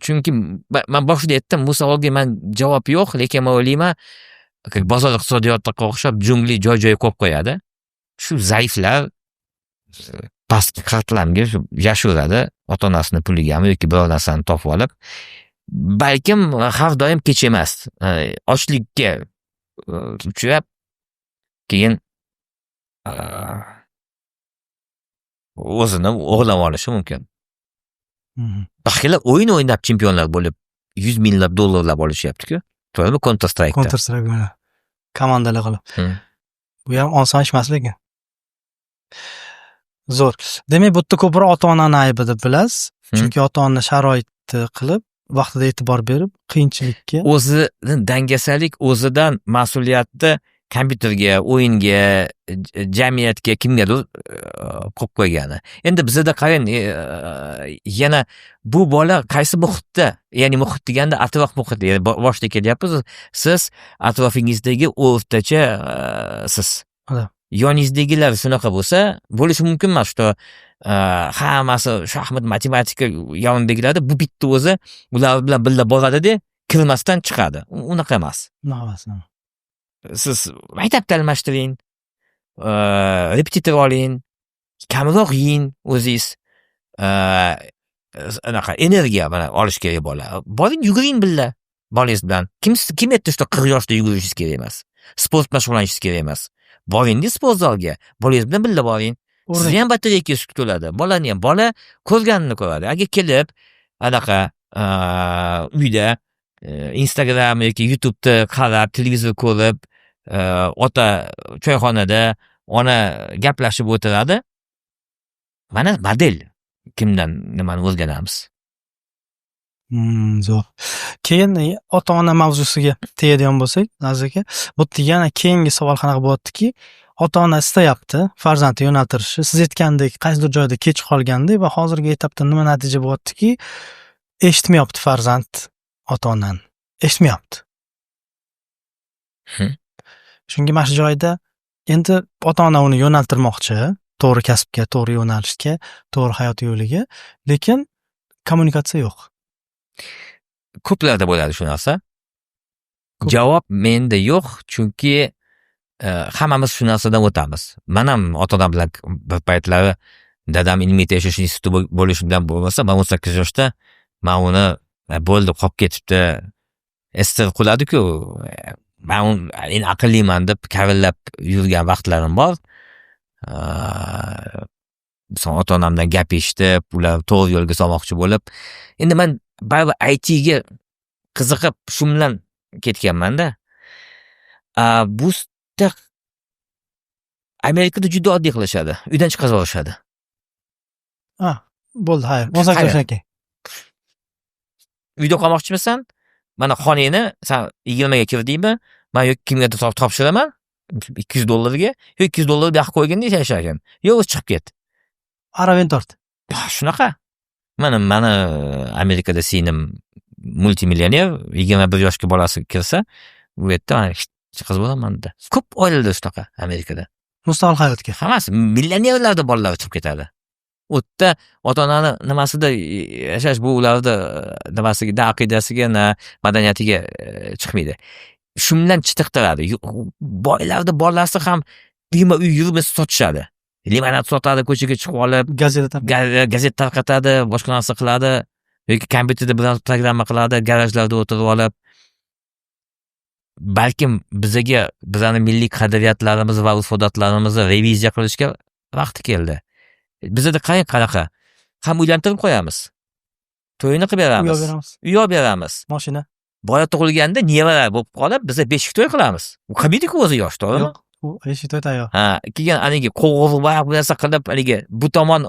Speaker 2: Chunki man boshida aytdim, bu savolga man javob yo'q, lekin man o'ylayman, bozor iqtisodiyotiga o'xshab jungli joy joyiga qo'yib qo'yadi. Shu zaiflar pastki qatlamga shu yashaveradi, ota onasini puligami yoki biror narsani topib olib. Balkim har doim kech emas, ochlikka uchrab, keyin o'zini o'g'irlab olishi mumkin. Baxillar o'yin o'ynab chempionlar bo'lib, yuz minglab dollarlab olishyaptiku, to'g'rimi, Counter Strike'da.
Speaker 1: Counter Strike mana. Komandalar qilib. Bu ham oson ish emas lekin. Zo'r. Demak, bu yerda ko'proq ota-onani aybi deb bilasiz. Chunki ota-ona sharoitni qilib, vaqtida e'tibor berib, qiyinchilikka
Speaker 2: O'zini dangasalik, o'zidan mas'uliyatni kompyuterga, o'yinga, jamiyatga, kimgadir qo'yib qo'ygani. Endi bizada qarang, yana bu bola qaysi muhitda, ya'ni muhit deganda atrof muhit, ya'ni boshida kelyapmiz, siz atrofingizdagi o'rtacha siz. Yoningizdagilar shunaqa bo'lsa, bo'lishi mumkin emas, что hammasi shaxmat, matematika yonidagilarda bu bitta o'zi ular bilan birga boradida, kirmasdan chiqadi. Unaqa emas.
Speaker 1: Unaqa emas.
Speaker 2: Siz maktabda almashtiring, repetitor oling, kamroq yeng o'zingiz. Anaqa energiya mana olish kerak bola. Boring, yuguring birga bolangiz bilan. Kim aytdi, что 40 yoshda yugurishingiz kerak emas? Sport bilan shug'ullanishingiz kerak emas. Boringda sport zalga, bolangiz bilan birga boring. Sizni ham batareykangiz to'ladi, bolani ham. Bola ko'rganini ko'radi. Agar kelib anaqa uyda Instagram yoki YouTube'da qarab, televizor ko'rib, ota choyxonada, ona gaplashib o'tiradi. Mana model, kimdan nimani o'rganamiz.
Speaker 1: Zo'r. Keyin ota-ona mavzusiga tegadigan bo'lsak, Aziz aka, bu yerda yana keyingi savol qanaqa bo'lyaptiki, ota-ona istayapti farzandni yo'naltirishni. Siz aytgandek, qaysidir joyda kech qolganda va hozirgi etapda nima natija bo'lyaptiki, eshitmayapti farzand ota-onani. Eshitmayapti. Shunga mana shu joyda endi ota-ona uni yo'naltirmoqchi, to'g'ri kasbga, to'g'ri yo'nalishga, to'g'ri hayot yo'liga, lekin kommunikatsiya yo'q.
Speaker 2: Ko'plarda bo'ladi shu narsa.
Speaker 1: Ko'p.
Speaker 2: Javob menda yo'q, chunki hammamiz shu narsadan o'tamiz. Man ham ota-onam bilan bir paytlari, dadam ilmiy tekshirish instituti bo'lishi bilan bo'lmasa, man 18 yoshda man uni bo'ldi, qolib ketibdi. SSSR quladi-ku, man endi aqlliman deb kavillab yurgan vaqtlarim bor. Misol, ota-onamdan gap eshitib, ular to'g'ri yo'lga solmoqchi bo'lib, endi man baribir ITga qiziqib, shu bilan ketganman-da. Bu Amerikada juda oddiy qilishadi. Uydan chiqarib yuborishadi.
Speaker 1: Ha, bo'ldi, xayr. 18
Speaker 2: Xayr.
Speaker 1: yoshdan keyin.
Speaker 2: Uyda qolmoqchimisan? Mana xonangni, san 20 ga kirdingmi? Man yoki kimgadir topshiraman 200 dollarga, yo 200 dollar bu yoqqa qo'ygin, yashar ekan. Yo, o'zi chiqib ket.
Speaker 1: Aravang tort.
Speaker 2: Ha, shunaqa. Mana mani Amerikada singlim multimillioner, 21 yoshga bolasi kirsa, u yerda mana chiqazib bo'laman dedi. Ko'p oilalarda shunaqa Amerikada.
Speaker 1: Mustaqil hayotga.
Speaker 2: Hammasi millionerlarda bolalari chiqib ketadi. U yerda ota-onani nimasida yashash, bu ularni nimasiga, na aqidasiga, na madaniyatiga chiqmaydi. Shundan chitiqtiradi. Boylarni bolasi ham Uyma uy yurib sotishadi. Limonad sotadi ko'chaga chiqib olib,
Speaker 1: Gazeta
Speaker 2: gazeta tarqatadi, boshqa narsa qiladi yoki kompyuterda bilan programma qiladi, garajlarda o'tirib olib. Balkim bizaga bizani milliy qadriyatlarimiz va urf odatlarimizni reviziya qilishga vaqti keldi. Bizada qarang, qanaqa ham uylantirib qo'yamiz, to'yini qilib
Speaker 1: Uy
Speaker 2: beramiz,
Speaker 1: olib beramiz.
Speaker 2: Uy olib beramiz.
Speaker 1: Moshina.
Speaker 2: Bola tug'ilganda nevara bo'lib qolib, biza beshik to'y qilamiz. U qilmaydiku o'zi yosh, to'g'rimi?
Speaker 1: Yo'q, u eshik to'y tayyor.
Speaker 2: Ha, keyin haligi qo'g'irboq bu narsa qilib, haligi bu tomon,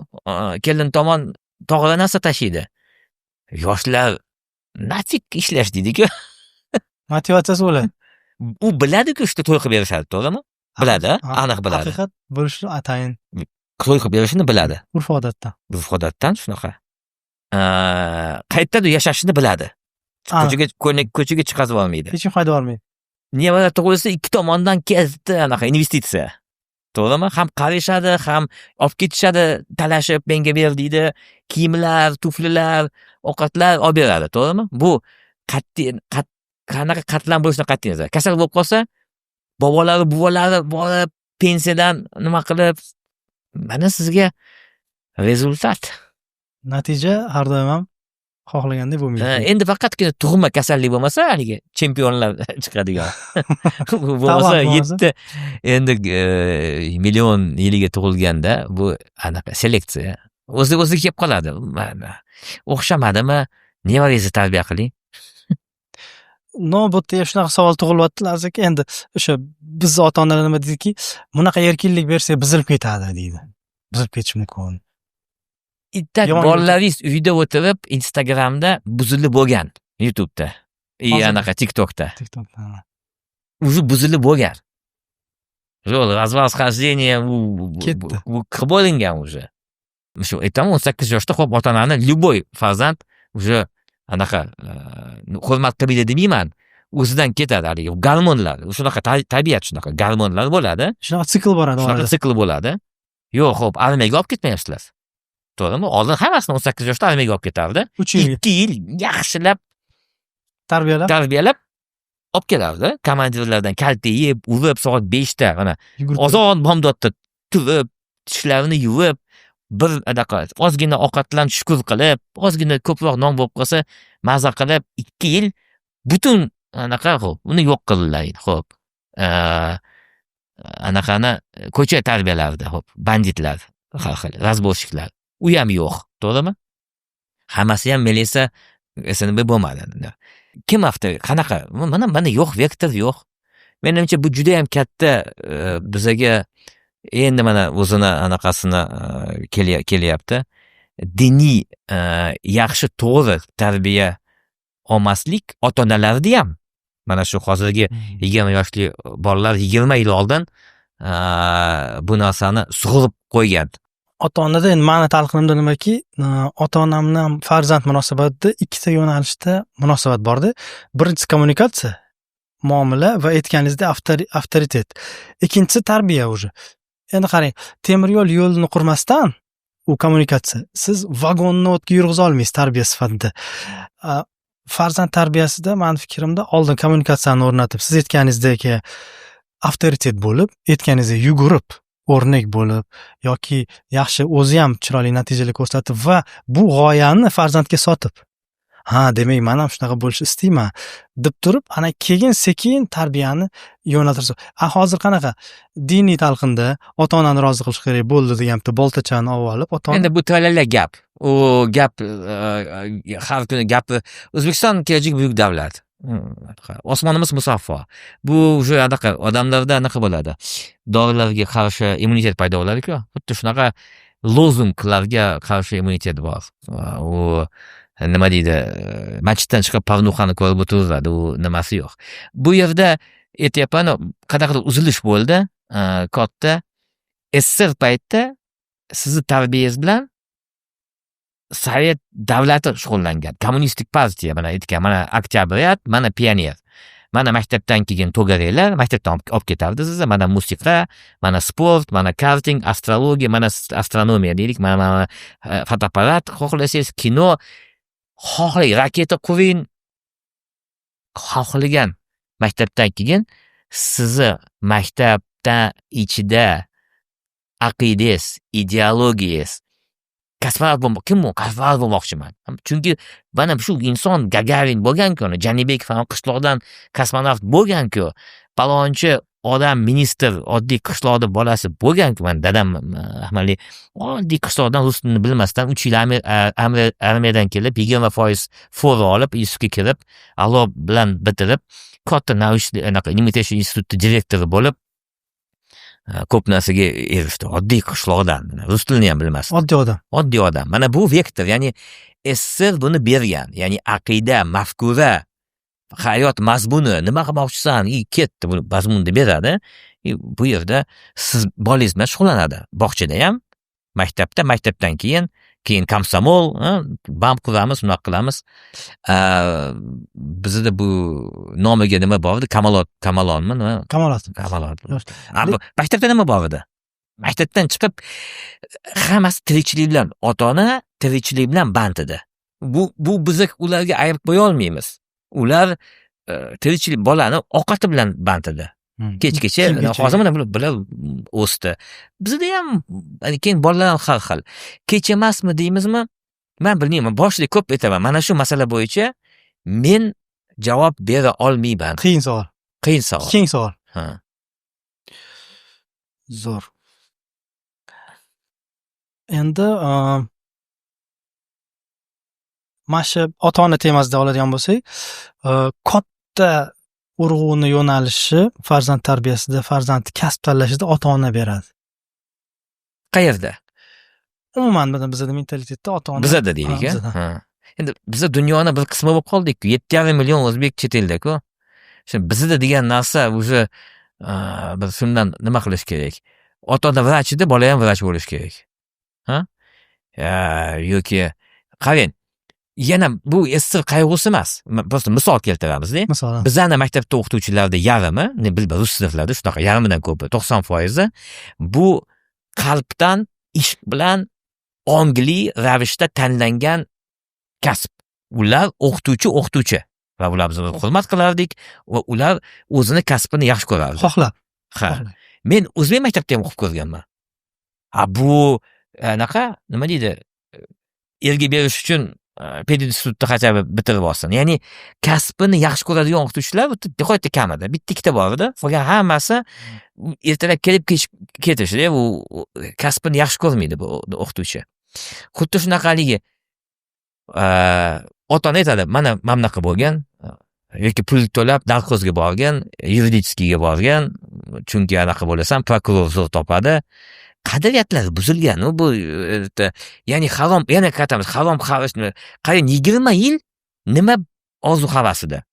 Speaker 2: kelin tomon tog'ra narsa tashiydi. Yoshlar нафиг ishlash deydiku.
Speaker 1: Motivatsiyasi bo'ladi.
Speaker 2: U biladiku, что to'y qilib berishadi, to'g'rimi? Biladi,
Speaker 1: Ha,
Speaker 2: aniq biladi.
Speaker 1: Haqiqat bo'lishi atayin.
Speaker 2: To'y qilib berishini biladi.
Speaker 1: Urf odatdan.
Speaker 2: Urf odatdan shunaqa. Qayerdadir yashashini biladi.
Speaker 1: Aniq.
Speaker 2: Ko'chaga, ko'chaga chiqazib olmaydi.
Speaker 1: Hech kim haydab olmaydi.
Speaker 2: Nevara tug'ilsa, ikki tomondan katta anaqa investitsiya. To'g'rimi? Ham qarishadi, ham olib ketishadi, talashib, menga ber deydi. Kiyimlar, tuflilar, ovqatlar olib beradi, to'g'rimi? Bu qat'iy qanaqa qatlam bo'lishidan qat'iy nazar. Kasal bo'lib qolsa, bobolari, buvalari borib, pensiyadan nima qilib, mana sizga результат.
Speaker 1: Natija har doim ham xohlagandek bo'lmaydi.
Speaker 2: Endi faqatgina tug'ma kasallik bo'lmasa, haligi chempionlar chiqadigan. Bo'lmasa
Speaker 1: Talant bo'lmasa.
Speaker 2: 7 endi million yiliga tug'ilganda bu anaqa seleksiya. O'zi o'zi kelib qoladi. Mana, o'xshamadimi? Nevarangizni tarbiya qiling.
Speaker 1: Но, bu yerda ham shunaqa savol tug'ilyapti, Laziz aka. Endi o'sha bizni ota onalar nima deydiki, bunaqa erkinlik bersak, buzilib ketadi, deydi. Buzilib ketishi mumkin.
Speaker 2: Itak
Speaker 1: Yomon.
Speaker 2: Bolalaringiz uyda o'tirib Instagramda buzilib bo'lgan, YouTube'da. И
Speaker 1: Hozir-
Speaker 2: anaqa TikTokda.
Speaker 1: TikTokda.
Speaker 2: Уже buzilib bo'lgan. Yo'q, развал, u
Speaker 1: Ketdi.
Speaker 2: bu qilib bo'lingan уже. Shu aytaman, 18 yoshda, xo'p, ota onani любой farzand уже anaqa hurmat qilmaydi demayman. O'zidan ketadi haligi gormonlar. Shunaqa tabiat shunaqa gormonlar bo'ladi.
Speaker 1: Shunaqa sikl boradi
Speaker 2: Shunaqa
Speaker 1: orada.
Speaker 2: Sikl bo'ladi. Yo'q, xo'p, armiyaga olib ketmayapsizlar. To'g'rimi? Oldin hammasini 18 yoshda armiyaga olib ketardi.
Speaker 1: 3 yilga.
Speaker 2: 2 yil yaxshilab
Speaker 1: tarbiyalab
Speaker 2: tarbiyalab olib kelardi. Komandirlardan kaltak yeb, urib, soat 5 da mana
Speaker 1: yugurib.
Speaker 2: Ozon bomdodda turib, tishlarini yuvib, bir anaqa ozgina ovqat bilan shukur qilib, ozgina ko'proq non bo'lib qolsa, maza qilib, 2 yil butun anaqa, xo'p, uni yo'q qildilar. Xo'p. Anaqani ko'cha tarbiyalardi, xo'p, banditlar, har xil, разбойщик lar. U ham yo'q, to'g'rimi? Hammasi ham milisa, СНБ bo'lmadi. Kim avtor, qanaqa? Mana yo'q, vektor yo'q. Menimcha, bu juda ham katta bizaga endi mana o'zini anaqasini kelyapti. Diniy yaxshi, to'g'ri tarbiya olmaslik ota-onalarda ham, mana shu hozirgi 20 yoshli bolalar 20 yil oldin bu narsani sug'urib qo'ygan.
Speaker 1: Ota onada endi mani talqinimda nimaki, ota onam bilan farzand munosabatida ikkita yo'nalishda munosabat borda. Birinchisi kommunikatsiya, muomala va aytganingizdek avtoritet. Ikkinchisi tarbiya уже. Endi qarang, temir yo'l yo'lini qurmasdan, u kommunikatsiya, siz vagonni o'tga yurg'iza olmaysiz tarbiya sifatida. Farzand tarbiyasida, mani fikrimda, oldin kommunikatsiyani o'rnatib, siz aytganingizdek avtoritet bo'lib, aytganingizdek yugurib, o'rnak bo'lib yoki yaxshi o'zi ham chiroyli natijalar ko'rsatib va bu g'oyani farzandga sotib, ha, demak, man ham shunaqa bo'lishni istayman, deb turib, ana keyin sekin tarbiyani yo'naltirsa. A hozir qanaqa diniy talqinda ota onani rozi qilish kerak bo'ldi degan bitta boltachani olib olib ota ona
Speaker 2: Endi bu tralala gap. U gap har kuni gapi. O'zbekiston kelajak buyuk davlat. Osmonimiz musaffo. Bu уже anaqa odamlarda anaqa bo'ladi. Dorilarga qarshi immunitet paydo bo'ladi-ku. Xuddi shunaqa lozunglarga qarshi immunitet bor. U nima deydi, masjiddan chiqib порнуха ni ko'rib o'tiraveradi, u nimasi yo'q. Bu yerda aytyapman, qanaqadir uzilish bo'ldi, katta. СССР paytda sizni tarbiyangiz bilan Sovet davlati shug'ullangan. Kommunistik partiya mana aytgan, mana oktyabryat, mana pioner. Mana maktabdan keyin to'garaklar, maktabdan olib ketardi sizni. Mana musiqa, mana sport, mana karting, astrologiya, mana astronomiya deylik, mana fotoapparat xohlasangiz, kino, xohlang, raketa quring. Xohlagan maktabdan keyin sizni maktab Ta ichida aqidangiz, ideologiyangiz, kosmonavt kim bu? Kosmonavt bo'lmoqchiman. Chunki mana shu inson Gagarin bo'lgan-ku, Janibekov ham qishloqdan kosmonavt bo'lgan-ku, palonchi odam ministr, oddiy qishloqni bolasi bo'lgan-ku. Mani dadam rahmatli oddiy qishloqdan, rus tilini bilmasdan 3 yil armiyadan kelib, 20% фора olib, institutga kirib, a'lo bilan bitirib, katta научный anaqa limitation institutni direktori bo'lib, ko'p narsaga erishdi. Oddiy qishloqdan, rus tilini ham bilmasdi.
Speaker 1: Oddiy odam.
Speaker 2: Oddiy odam. Mana bu vektor, ya'ni SSSR buni bergan, ya'ni aqida, mafkura, hayot mazmuni, nima qilmoqchisan, и ketdi, bu mazmunni beradi. И bu yerda siz bolangiz bilan shug'ullanadi. Bog'chada ham, maktabda, maktabdan keyin komsomol, BAM quramiz, bunaqa qilamiz. Bizda bu nomiga nima bor edi? Kamolot, Kamolonmi nima?
Speaker 1: Kamolot.
Speaker 2: Kamolot. Maktabda nima bor edi? Maktabdan chiqib hammasi tirikchilik bilan, ota-ona tirikchilik bilan band edi. Bu biza ularga ayb qo'ya olmaymiz. Ular tirikchilik, bolani ovqati bilan band edi. Kechgacha. Hozir mana bular o'sdi. Bizda ham keyin bolalar ham har xil. Kech emasmi deymizmi? Man bilmayman. Boshida ko'p aytaman. Mana shu masala bo'yicha men javob bera olmayman.
Speaker 1: Qiyin savol.
Speaker 2: Qiyin savol.
Speaker 1: Keng savol.
Speaker 2: Ha.
Speaker 1: Zo'r. Endi mana shu ota-ona temasida oladigan bo'lsak, katta urg'uni, yo'nalishi farzand tarbiyasida, farzandni kasb tanlashida ota-ona beradi.
Speaker 2: Qayerda?
Speaker 1: Umuman bizada mentalitetda ota-ona.
Speaker 2: Bizada deylik,
Speaker 1: bizada.
Speaker 2: Ha. Endi biza dunyoni bir qismi bo'lib qoldik-ku. 7,5 million o'zbek chet elda-ku. Shu bizda degan narsa уже biz shundan nima qilish kerak? Ota-ona vrach edi, bola ham vrach bo'lishi kerak. Ha? Yoki qarang, yana bu SSSR qayg'usi emas. Просто misol keltiramizda.
Speaker 1: Misol.
Speaker 2: Bizani maktabda o'qituvchilarda yarmi, ne bilma, rus sinflarida shunaqa, yarmidan ko'pi, 90%i bu qalbdan, ishq bilan, ongli ravishda tanlangan kasb. Ular o'qituvchi, o'qituvchi va ular bizni hurmat qilardik va ular o'zini kasbini yaxshi ko'rardi.
Speaker 1: Xohlab.
Speaker 2: Ha.
Speaker 1: Xohlab.
Speaker 2: Men o'zbek maktabda ham o'qib ko'rganman. Ha, bu anaqa, nima deydi, erga berish uchun pedinstitutni хотя бы bitirib olsin. Ya'ni kasbini yaxshi ko'radigan o'qituvchilar nihoyatda kam edi. Bitta ikkita bor edi. Qolgan hammasi ertalab kelib, kech ketishdi. U kasbini yaxshi ko'rmaydi bu o'qituvchi. Xuddi shunaqa haligi ota ona aytadi, mana bunaqa bo'lgan yoki pul to'lab нархоз ga borgan, юридический ga borgan, chunki anaqa bo'lasan, prokuror zo'r topadi. Qadriyatlar buzilgan u bu, ya'ni harom, yana qaytamiz, harom. Qarang, 20 yil nima orzu havasida?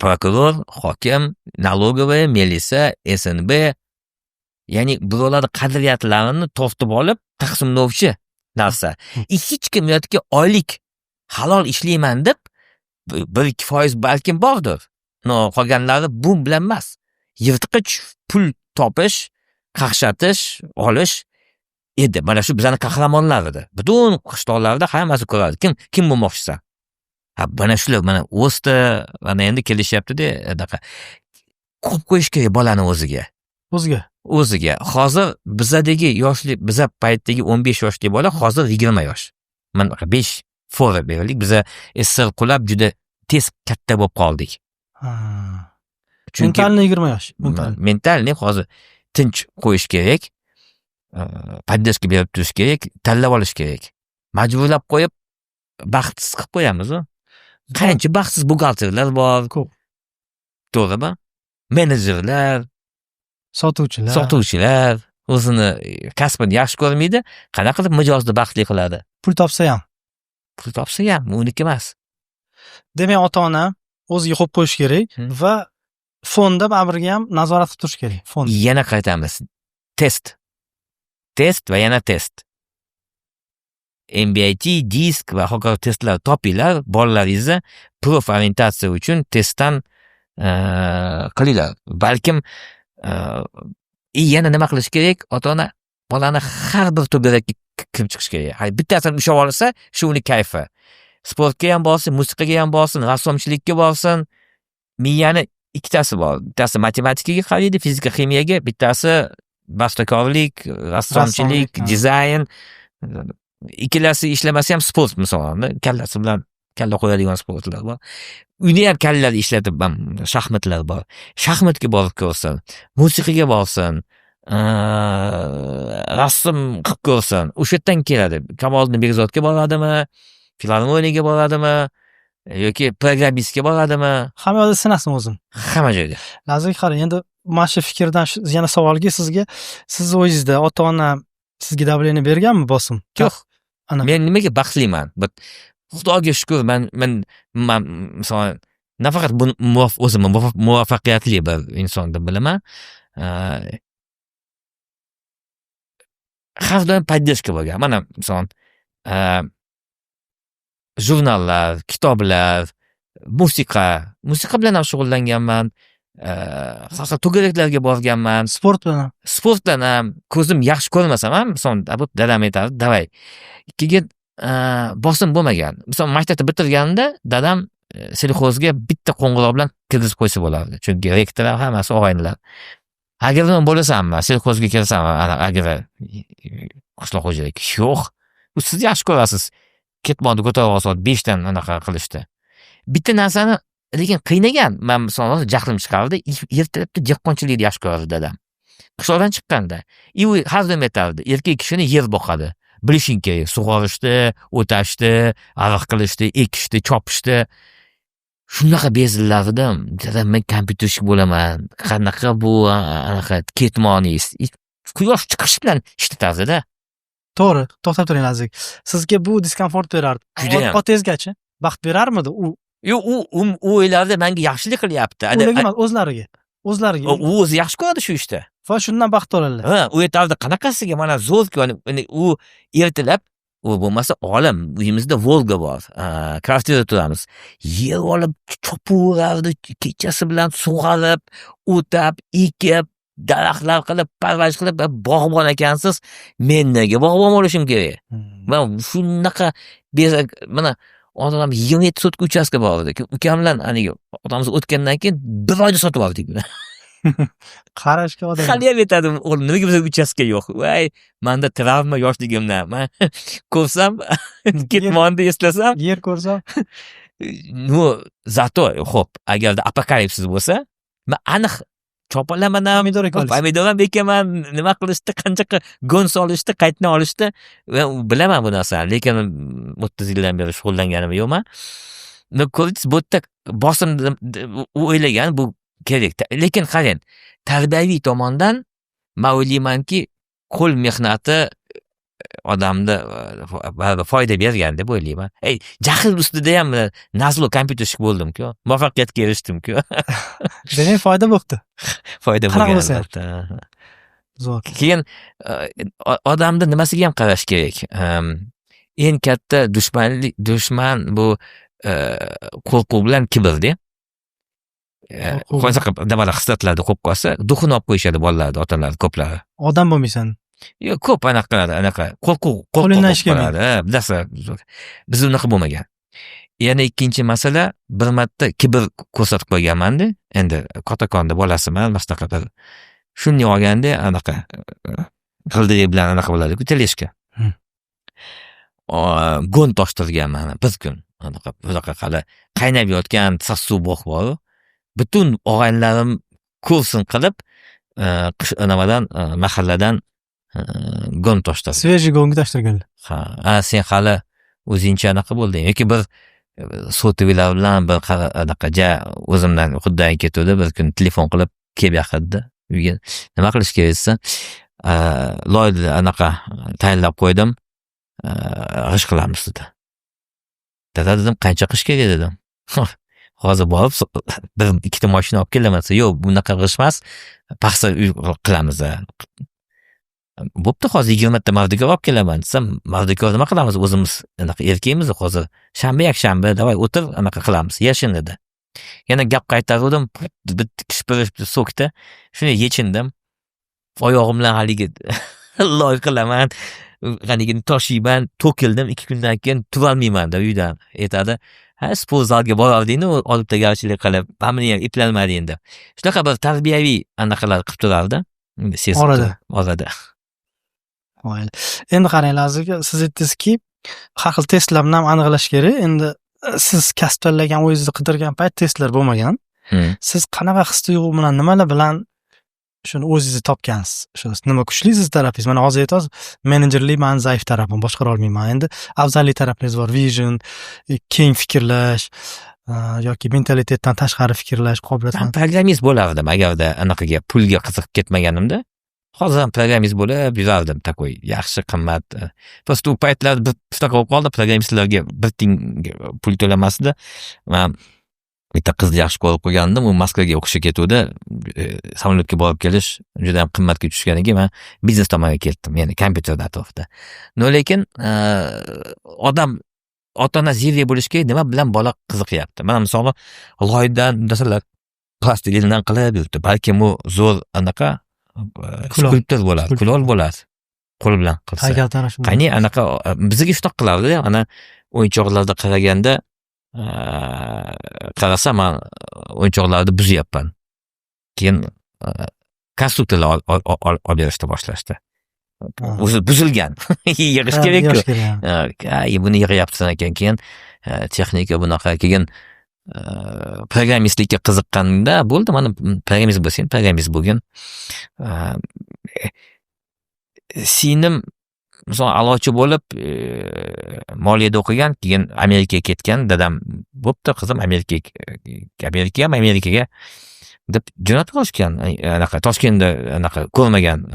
Speaker 2: Prokuror, hokim, налоговая, milisa, СНБ, ya'ni birovlarni qadriyatlarini tortib olib taqsimlovchi narsa. И hech kim yoki oylik halol ishlayman deb 1-2% balkim bordir. Но qolganlari bu bilan emas. Yirtqich pul topish, qaqshatish, olish edi. Mana shu bizani qahramonlar edi. Butun qishloqlarda hammasi ko'radi. Kim kim bo'lmoqchisan? Ha, mana shular mana o'sdi, mana endi kelishyapti-da, anaqa. Qo'yib qo'yish kerak bolani o'ziga.
Speaker 1: O'ziga.
Speaker 2: O'ziga. Hozir bizadagi yoshli, biza paytdagi 15 yoshli bola hozir 20 yosh. Mana 5 фора berdik. Biza SSSR qulab, juda tez katta bo'lib qoldik.
Speaker 1: Ha.
Speaker 2: Chunki
Speaker 1: Ментальный 20 yosh. Ментальный.
Speaker 2: Ментальный hozir tinch qo'yish kerak. Поддержка berib turish kerak, tanlab olish kerak. Majburlab qo'yib baxtsiz qilib qo'yamiz u. Qancha baxtsiz buxgalterlar bor.
Speaker 1: Ko'p.
Speaker 2: To'g'rimi? Menejerlar,
Speaker 1: Sotuvchilar.
Speaker 2: Sotuvchilar o'zini kasbini yaxshi ko'rmaydi, qanaqa qilib mijozni baxtli qiladi?
Speaker 1: Pul topsa ham.
Speaker 2: Pul topsa ham, uniki emas.
Speaker 1: Demak, ota-ona o'ziga qo'yib qo'yish kerak va fonda baribir ham nazorat qilib turish kerak. Fond.
Speaker 2: Yana qaytamiz. Test. Test va yana test. MBIT, DISC va hokazo testlar topinglar, bolalaringizni профориентация uchun testdan qilinglar. Balkim и yana nima qilish kerak? Ota-ona bolani har bir to'garakka kirib chiqish kerak. Ha, bittasini ushlab olsa, shu uni kayfi. Sportga ham borsin, musiqaga ham borsin, rassomchilikka borsin, miyani Ikkitasi bor. Bittasi matematikaga qaraydi, fizika, ximiyaga, bittasi bastakorlik, rassomchilik, dizayn. Ikkalasi ishlamasa ham sport, masalan, kallasi bilan kalla qo'yadigan sportlar bor. Uni ham kallani ishlatib shaxmatlar bor. Shaxmatga borib ko'rsin, musiqaga borsin, rasm qilib ko'rsin. O'sha yerdan keladi. Kamoliddin Behzodga boradimi, filarmoniyaga boradimi yoki programmistga boradimi?
Speaker 1: Hamma yoqda sinasin o'zini.
Speaker 2: Hamma joyda.
Speaker 1: Lazizbek, qarang, endi mana shu fikrdan yana savolga sizga: sizni o'zingizda ota ona sizga давление berganmi, bosim?
Speaker 2: Yo'q. Men nimaga baxtliman? Xudoga shukur, man masalan, nafaqat o'zimni muvaffaqiyatli bir inson deb bilaman. Har doim поддержка bo'lgan. Mana, masalan, jurnallar, kitoblar, musiqa, musiqa bilan ham shug'ullanganman. Har xil to'garaklarga borganman.
Speaker 1: Sport bilan ham.
Speaker 2: Sport bilan ham. Ko'zim yaxshi ko'rmasam ham, masalan, dadam aytardi: "Давай". Keyin bosim bo'lmagan. Misol, maktabni bitirganimda dadam сельхоз ga bitta qo'ng'iroq bilan kirgizib qo'ysa bo'lardi. Chunki rektor ham, hammasi og'aynilar. "Agronom bo'lasanmi? Сельхоз ga kirasanmi?" Ana, agro qishloq xo'jalik. Yo'q. U siz yaxshi ko'rasiz. Ketmonni ko'tarib olsa, soat 5dan anaqa qilishdi. Bitta narsani lekin qiynagan. Man, misol, jahlim chiqardi. Ertalabda dehqonchilikni yaxshi ko'rardi dadam. Qishloqdan chiqqanda. И u har doim aytardi: "Erkak kishini yer boqadi. Bilishing kerak, sug'orishni, o'tashni, ariq qilishni, ekishni, chopishni." Shunaqa bezillardim. "Dadam, men компьютерщик bo'laman. Qanaqa bu anaqa ketmoningiz?" Quyosh chiqishi bilan ishlatardida.
Speaker 1: To'g'ri, to'xtab turing, Lazizbek. Sizga bu дискомфорт berardi.
Speaker 2: Judayam.
Speaker 1: Otangizgachi? Baxt berarmidi u?
Speaker 2: Yo'q, u o'ylardi, menga yaxshilik qilyapti.
Speaker 1: Ularga emas, o'zlariga. O'zlariga.
Speaker 2: U o'zi yaxshi ko'radi shu ishni.
Speaker 1: Va shundan baxt oladilar.
Speaker 2: Ha, u aytardi: "Qanaqasiga, mana zo'r-ku." U ertalab, u bo'lmasa olim, uyimizda Volga bor. Kvartirada turamiz. Yer olib chopaverardi, kechasi bilan sug'orib, o'tab, ekib, daraxtlar qilib, parvarish qilib, "Bog'bon ekansiz, men nega bog'bon bo'lishim kerak?" Man shunaqa mana odam 27 sotka uchastka bor edi. Ukam bilan haligi otamiz o'tgandan keyin bir oyda sotib oldik.
Speaker 1: Qarashga odam.
Speaker 2: Haliyam aytadi o'g'lim: "Nimaga bizga uchastka yo'q?" Voy, manda travma yoshligimdan. Man ko'rsam, ketmonni eslasam,
Speaker 1: Yer ko'rsam,
Speaker 2: ну, зато, xo'p, agarda apokalipsis bo'lsa, man aniq chopolaman ham,
Speaker 1: Pomidor eka olasiz.
Speaker 2: Pomidor ham ekaman, nima qilishni, qancha go'n solishni, qaytdan olishni man bilaman bu narsani, lekin 30 yildan beri shug'ullanganim yo'qman. Но, ko'rdingiz, bu yerda bosim, u o'ylagan bu kerak. Lekin qarang, tarbiyaviy tomondan man o'ylaymanki, qo'l mehnati odamni baribir foyda bergan deb o'ylayman. Ey, jahl ustida ham назло компьютерщик bo'ldim-ku, muvaffaqiyatga erishdim-ku.
Speaker 1: Demak, foyda bo'pti.
Speaker 2: Foyda
Speaker 1: Qanaqa
Speaker 2: bo'lgan,
Speaker 1: bo'lsa ham.
Speaker 2: albatta.
Speaker 1: Zo'r.
Speaker 2: Keyin odamni nimasiga ham qarash kerak. Eng katta dushmanlik, dushman bu qo'rquv bilan kibrda.
Speaker 1: Qo'rquv.
Speaker 2: Qanaqa nimalar, xislatlarni qo'yib qolsa, дух ini olib qo'yishadi bolalarni, otalar ko'plari.
Speaker 1: Odam bo'lmaysan.
Speaker 2: Yo'q, ko'p anaqa qiladi, anaqa qo'rquv, qo'rquv
Speaker 1: Qo'lingdan
Speaker 2: bo'lib
Speaker 1: ish kelmaydi.
Speaker 2: qoladi. Ha, bilasizlar, bizda unaqa bo'lmagan. Yana ikkinchi masala, bir marta kibr ko'rsatib qo'yganmanda, endi kattakonni bolasiman, mana shunaqa bir shunday olganda anaqa g'ildirak bilan anaqa bo'ladiku, тележка. Go'n toshtirganman bir kun. Anaqa bunaqa hali qaynab yotgan sassiq bog' bor. Butun og'aynilarim ko'rsin qilib, nimadan, mahalladan go'n toshtirdim.
Speaker 1: Свежий go'nga toshtirganlar.
Speaker 2: Ha, sen hali o'zingcha anaqa bo'lding yoki bir сотовый lar bilan bir anaqa ja o'zimdan xuddi ketuvdi, bir kun telefon qilib kelib yaqinda uyga, nima qilish kerak desa, loyni anaqa tayinlab qo'ydim, g'isht qilamiz, dedi. "Dada, – dedim, – qancha g'isht kerak?" dedim. "Hozir borib bir ikkita moshina olib kelaman", desa, "Yo'q, bunaqa g'isht emas, paxsa uy qilamiz". "Bo'pti, hozir 20 ta mardikor olib kelaman", desam, "Mardikor nima qilamiz, o'zimiz anaqa erkakmiz, hozir shanba, yakshanba, давай o'tir, anaqa qilamiz, yashin", dedi. Yana gap qaytaruvdim, bitta kishpirish so'kdi, shuni yechindim. Oyog'im bilan haligi loy qilaman, haligini toshiyman, to'kildim, 2 kundan keyin turolmayman deb uydan aytadi. Ha, sport zalga borardingda, olibtagarchilik qilib, mana buni ham eplanmading deb. Shunaqa bir tarbiyaviy anaqalar qilib turardi. Sezib
Speaker 1: Orada.
Speaker 2: Orada.
Speaker 1: Voy. Endi qarang, Laziz aka, siz aytdingizki, har xil testlar bilan ham aniqlash kerak. Endi siz kasb tanlagan, o'zingizni qidirgan payt testlar bo'lmagan. Siz qanaqa his tuyg'u bilan, nimalar bilan shuni o'zingizni topgansiz? Shu nima kuchli siz tarafingiz? Mana hozir aytyapsiz, menejerlik mani zaif tarafim, boshqara olmayman. Endi afzallik taraflaringiz bor, vision, keng fikrlash yoki mentalitetdan tashqari fikrlash qobiliyati.
Speaker 2: Man programmist bo'lardim agarda anaqaga, pulga qiziqib ketmaganimda. Hozir ham programmist bo'lib yurardim, такой yaxshi, qimmat. Просто u paytlar bir shunaqa bo'lib qoldi, programmistlarga bir tiyin pul to'lamasdi. Man bitta qizni yaxshi ko'rib qo'ygandim, u Moskvaga o'qishga ketuvdi. Samolyotga borib kelish juda ham qimmatga tushganiga man biznes tomonga ketdim, ya'ni kompyuterda atrofida. Но lekin odam, ota ona zerikib bo'lishi kerak, nima bilan bola qiziqyapti. Mana misoli loydan narsalar, plastilindan qilib yuribdi. Balkim u zo'r anaqa
Speaker 1: Kulol.
Speaker 2: Skulptor bo'ladi, kulol bo'ladi. Qo'l bilan qilsa.
Speaker 1: Haykaltarosh.
Speaker 2: Qani anaqa bizga shunaqa qilardi, ana o'yinchoqlarda qaraganda, qarasam, man o'yinchoqlarni buzyapman. Keyin konstruktorlar olib berishni boshlashdi. O'zi buzilgan. Yig'ish kerak-ku.
Speaker 1: Yig'ish kerak.
Speaker 2: Ay, buni yig'yapsan ekan, keyin texnika bunaqa, keyin programmistlikka qiziqqanda bo'ldi, mana programmist bo'lsang, programmist bo'lgin. Singlim misol a'lochi bo'lib, moliyada o'qigan, keyin Amerikaga ketgan. Dadam bo'pti, qizim, Amerikaga, Amerikagami, Amerikaga deb jo'natib yuborishgan. Anaqa Toshkentda anaqa ko'rmagan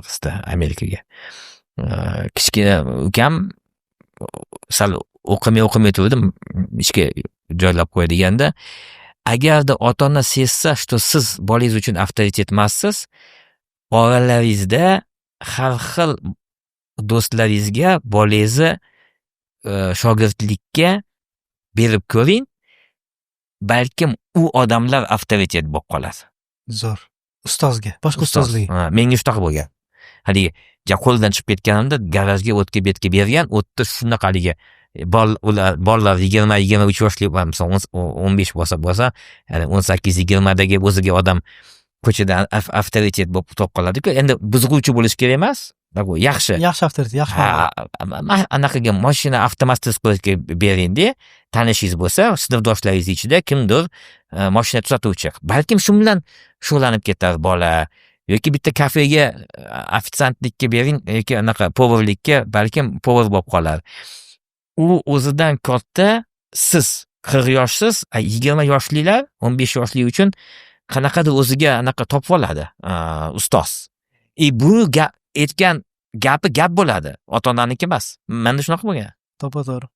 Speaker 2: qizni Amerikaga. Kichkina ukam sal o'qimay o'qimay turdim, ishga joylab qo'y deganda, agarda ota ona sezsa, что siz bolangiz uchun avtoritet emassiz, oralaringizda har xil do'stlaringizga bolangizni shogirdlikka berib ko'ring, balkim u odamlar avtoritet bo'lib qoladi.
Speaker 1: Zo'r. Ustozga, boshqa
Speaker 2: Ustoz.
Speaker 1: ustozlik.
Speaker 2: Ha, menga shunaqa bo'lgan. Haligi ja qo'ldan chiqib ketganimda garajga o'tga betga bergan, u yerda shunaqa haligi ular bolalar 20-23 yoshli, misol 15 bo'lsa, ya'ni 18-20dagi o'ziga odam ko'chada avtoritet bo'lib topib qoladi-ku. Endi buzg'uvchi bo'lish kerak emas, bu yaxshi.
Speaker 1: Yaxshi avtoritet, yaxshi.
Speaker 2: Ha, anaqaga mashina avtomasterskoyga bering-da, tanishingiz bo'lsa, sinfdoshlaringiz ichida kimdir mashina tuzatuvchi. Balkim shu bilan shug'ullanib ketar bola. Yoki bitta kafega ofitsiantlikka bering yoki anaqa повар likka, balkim повар bo'lib qolar. U o'zidan katta, siz 40 yoshsiz, 20 yoshlilar 15 yoshli uchun qanaqadir o'ziga anaqa topib oladi, ustoz. И bu aytgan gapi gap bo'ladi, ota-onaniki emas. Menda shunaqa bo'lgan.
Speaker 1: To'ppa to'g'ri.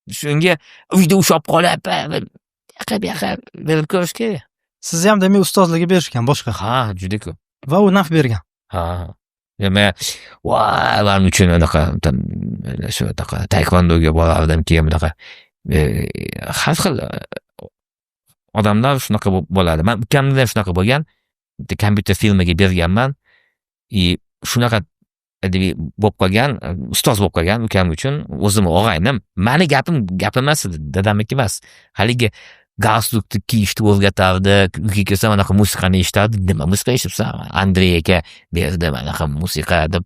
Speaker 2: Shunga uyda ushlab qolib, buyoqqa buyoqqa berib ko'rish kerak.
Speaker 1: Sizni ham demak ustozlarga berishgan boshqa.
Speaker 2: Ha, juda ko'p.
Speaker 1: Va u naf bergan.
Speaker 2: Ha. Men voy, man uchun anaqa там shu anaqa taekvondoga borardim, keyin bunaqa har xil odamlar shunaqa bo'ladi. Man ukamda ham shunaqa bo'lgan. Bitta kompyuter firmaga berganman. И shunaqa bo'lib qolgan, ustoz bo'lib qolgan ukam uchun, o'zimni og'aynim. Mani gapim gap emas edi, dadamniki emas. Haligi galstukni kiyishni o'rgatardi. Uyga kelsam, anaqa musiqani eshitardi. "Nima musiqa eshitibsan?" "Andrey aka berdi anaqa musiqa", deb.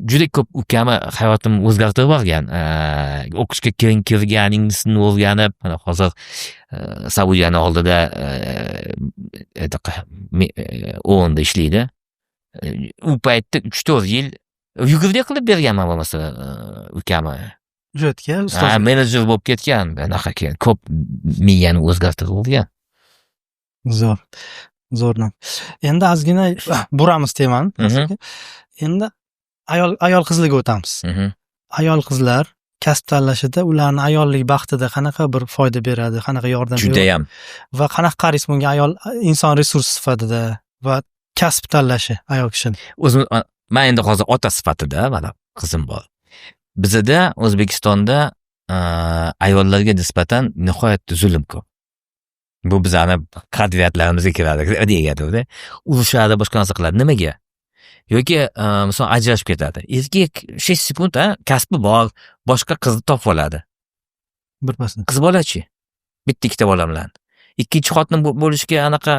Speaker 2: Juda ko'p ukamni hayotimni o'zgartirib yuborgan. O'qishga kirgan, ingliz tilini o'rganib, mana hozir Saudiyani oldida ООНda ishlaydi. U paytda 3-4 yil yugurdak qilib berganman bo'lmasa ukamni.
Speaker 1: O'sha yerga ustoz.
Speaker 2: Ha, menejer bo'lib ketgan. Anaqa keyin ko'p miyani o'zgartirib yuborgan.
Speaker 1: Zo'r. Zo'r. Endi ozgina buramiz temani. Endi ayol qizlarga o'tamiz. Ayol qizlar kasb tanlashida ularni ayollik baxtida qanaqa bir foyda beradi, qanaqa yordam beradi
Speaker 2: Judayam.
Speaker 1: va qanaqa qaraysiz bunga ayol inson resurs sifatida va kasb tanlashi ayol kishini?
Speaker 2: O'zim, man endi hozir ota sifatida, mana qizim bor. Bizada O'zbekistonda ayollarga nisbatan nihoyatda zulm ko'p. Bu bizani qadriyatlarimizga kiradi deganida. Urushadi, boshqa narsa qiladi. Nimaga? Yoki misol ajrashib ketadi. Erkak 6 sekund, ha, kasbi bor, boshqa qizni topib oladi.
Speaker 1: Birpasda.
Speaker 2: Qiz bolachi? Bitta, ikkita bola bilan. Ikkinchi xotin bo'lishga anaqa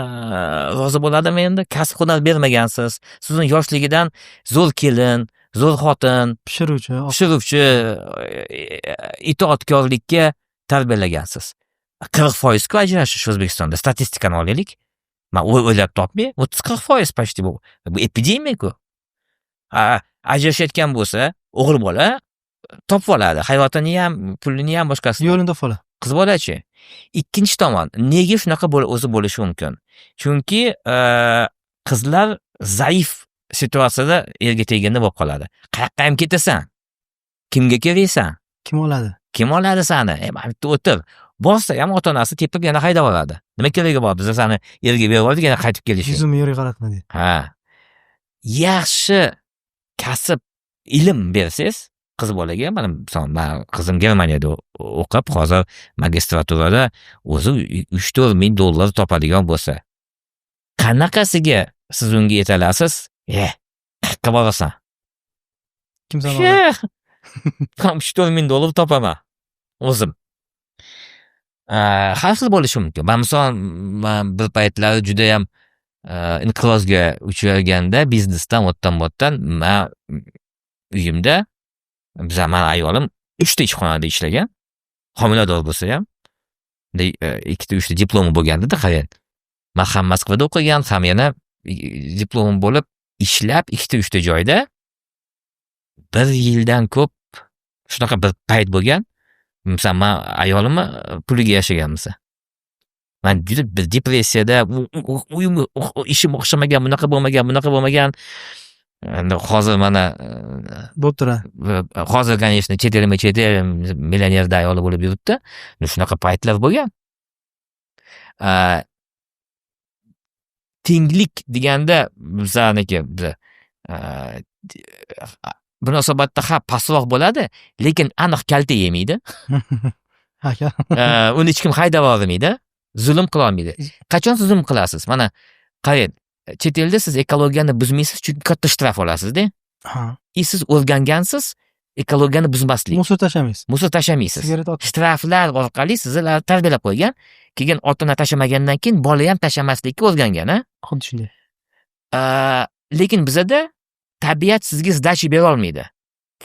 Speaker 2: rozi bo'ladimi endi? Kasb hunar bermagansiz. Siz uni yoshligidan zo'r kelin, zo'r xotin,
Speaker 1: Pishiruvchi.
Speaker 2: pishiruvchi, itoatkorlikka tarbiyalagansiz. 40%-ku ajrashish O'zbekistonda. Statistikani olaylik. Man o'ylab topmay, 30-40% почти bu. Bu epidemiya-ku. Ajrashayotgan bo'lsa, o'g'il bola topib oladi. Hayotini ham, pulini ham, boshqasini.
Speaker 1: Yo'lini topib oladi.
Speaker 2: Qiz bolachi? Ikkinchi tomon, nega shunaqa o'zi bo'lishi mumkin? Chunki qizlar zaif situatsiyada erga teganda bo'lib qoladi. Qayoqqa ham ketasan? Kimga keraksan?
Speaker 1: Kim oladi?
Speaker 2: Kim oladi sani? E, mana bitta o'tir. Borsa ham ota-onasi tepib yana haydab oladi. Nima keragi bor? Biz seni erga berib oldik, yana qaytib kelishing.
Speaker 1: Yuzimni yerga qaratma deydi.
Speaker 2: Ha. Yaxshi kasb, ilm bersangiz qiz bolaga, mana misol, man qizim Germaniyada o'qib, hozir magistraturada o'zi 3-4 ming dollar topadigan bo'lsa, qanaqasiga siz unga aytalasiz: "E, qayoqqa borasan?"
Speaker 1: Kim seni oladi?
Speaker 2: Ham 3-4 ming dollar topaman o'zim. Har xil bo'lishi mumkin. Man misol, man bir paytlari judayam inqirozga uchraganda biznesdan, o'tdan bu yoqdan, man uyimda biza, mani ayolim uchta ishxonada ishlagan. Homilador bo'lsa ham ikkita, uchta diplomi bo'lgandida, qarang. Man ham Moskvada o'qigan, ham yana diplomim bo'lib ishlab ikkita, uchta joyda bir yildan ko'p shunaqa bir payt bo'lgan. Masalan, man ayolimni puliga yashaganmiz. Man juda bir depressiyada, uyim, ishim o'xshamagan, bunaqa bo'lmagan, bunaqa bo'lmagan. Endi hozir mana
Speaker 1: Bo'lib turadi.
Speaker 2: Hozir, конечно, chet elma chet el millionerda ayoli bo'lib yuribdi. Shunaqa paytlar bo'lgan. Tenglik deganda bizaniki biza munosabatda, ha, pastroq bo'ladi, lekin aniq kaltak yemaydi.
Speaker 1: Aka.
Speaker 2: Uni hech kim haydab yubormaydi, zulm qilolmaydi. Qachon siz zulm qilasiz? Mana qarang, chet elda siz ekologiyani buzmaysiz, chunki katta shtraf olasizda. И siz o'rgangansiz ekologiyani buzmaslik.
Speaker 1: Мусор tashlamaysiz.
Speaker 2: Мусор tashlamaysiz.
Speaker 1: Sigaret ot.
Speaker 2: Shtraflar orqali sizni tarbiyalab qo'ygan. Keyin ota ona tashlamagandan keyin bola ham tashlamaslikka o'rgangan, a?
Speaker 1: Xuddi shunday.
Speaker 2: Lekin bizada tabiat sizga сдачи bera olmaydi.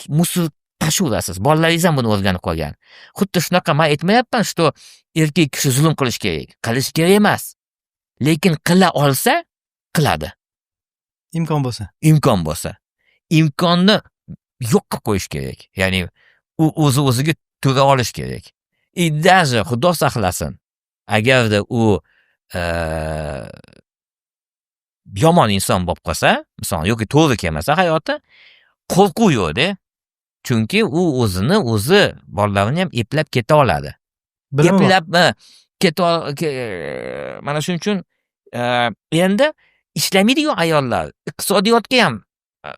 Speaker 2: Мусор tashlayverasiz. Bolalaringiz ham buni o'rganib qolgan. Xuddi shunaqa, man aytmayapman, что erkak kishi zulm qilish kerak. Qilish kerak emas. Lekin qila olsa qiladi.
Speaker 1: Imkon bo'lsa.
Speaker 2: Imkon bo'lsa. Imkonni yo'q qilib qo'yish kerak. Ya'ni u o'zi o'ziga tura olish kerak. И даже, Xudo saqlasin, agarda u yomon inson bo'lib qolsa, misol, yoki to'g'ri kelmasa hayoti, qo'rquv yo'qda. Chunki u o'zini o'zi, bolalarini ham eplab keta oladi.
Speaker 1: Bilimi bor.
Speaker 2: Eplab keta mana shuning uchun endi ishlamaydigan ayollar iqtisodiyotga ham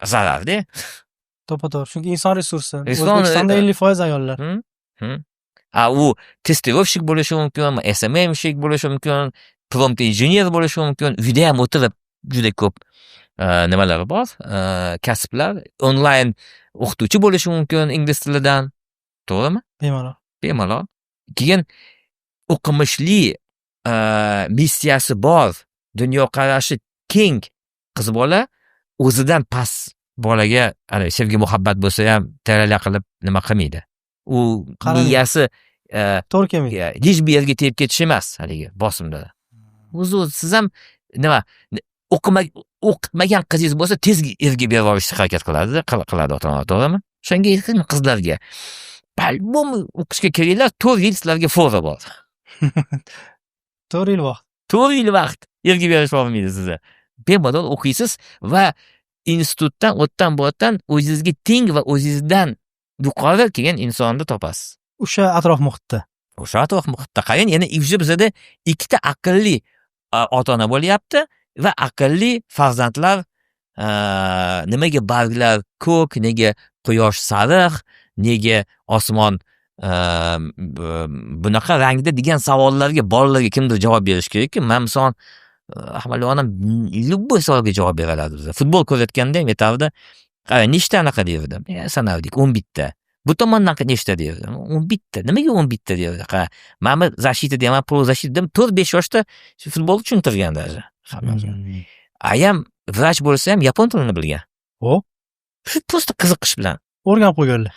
Speaker 2: zararda.
Speaker 1: To'ppa to'g'ri. Chunki inson resursi.
Speaker 2: Inson
Speaker 1: O'zbekistonda 50% ayollar.
Speaker 2: A u testirovщик bo'lishi mumkin, SMMщик bo'lishi mumkin, prompt injener bo'lishi mumkin. Uyda ham o'tirib juda ko'p nimalar bor, kasblar. Onlayn o'qituvchi bo'lishi mumkin ingliz tilidan. To'g'rimi?
Speaker 1: Bemalol.
Speaker 2: Bemalol. Keyin o'qimishli, missiyasi bor, dunyoqarashi keng qiz bola o'zidan past bolaga ana sevgi, muhabbat bo'lsa ham, tarala qilib nima qilmaydi. U
Speaker 1: Qaramaydi.
Speaker 2: miyasi
Speaker 1: To'g'ri kelmaydi.
Speaker 2: Hech bir yerga tegib ketish emas haligi bosimda. O'zi o'zi siz ham nima o'qitmagan qizingiz bo'lsa, tez erga berib olishga harakat qiladida, qiladi ota ona, to'g'rimi? O'shanga aytdim qizlarga: по-любому o'qishga kiringlar, 4 yil sizlarga фора bor.
Speaker 1: 4 yil vaqt.
Speaker 2: 4 yil vaqt, erga berish olmaydi sizni. Bemalol o'qiysiz va institutdan, o'tdan bu yoqdan o'zingizga teng va o'zingizdan yuqori kelgan insonni topasiz.
Speaker 1: O'sha atrof muhitda.
Speaker 2: O'sha atrof muhitda. Qarang, yana уже bizada ikkita aqlli ota ona bo'lyapti va aqlli farzandlar. Nimaga barglar ko'k, nega quyosh sariq, nega osmon bunaqa rangda degan savollarga bolalarga kimdir javob berishi kerakku. Man misol, Ahmadali onam любой savolga javob bera oladi. Biza futbol ko'rayotganda ham aytardi: "Qara, nechta anaqa?" derdim. "E, sanardik, 11 ta." Bu tomondan nechta deydi? 11 ta. Nimaga 11 ta deydi? Ha, mana bu защита deyman, полузащита dedim. 4-5 yoshda futbolni tushuntirgan даже. Ayam vrach bo'lsa ham, yapon tilini bilgan.
Speaker 1: O?
Speaker 2: Shu просто qiziqish bilan.
Speaker 1: O'rganib qo'yganlar.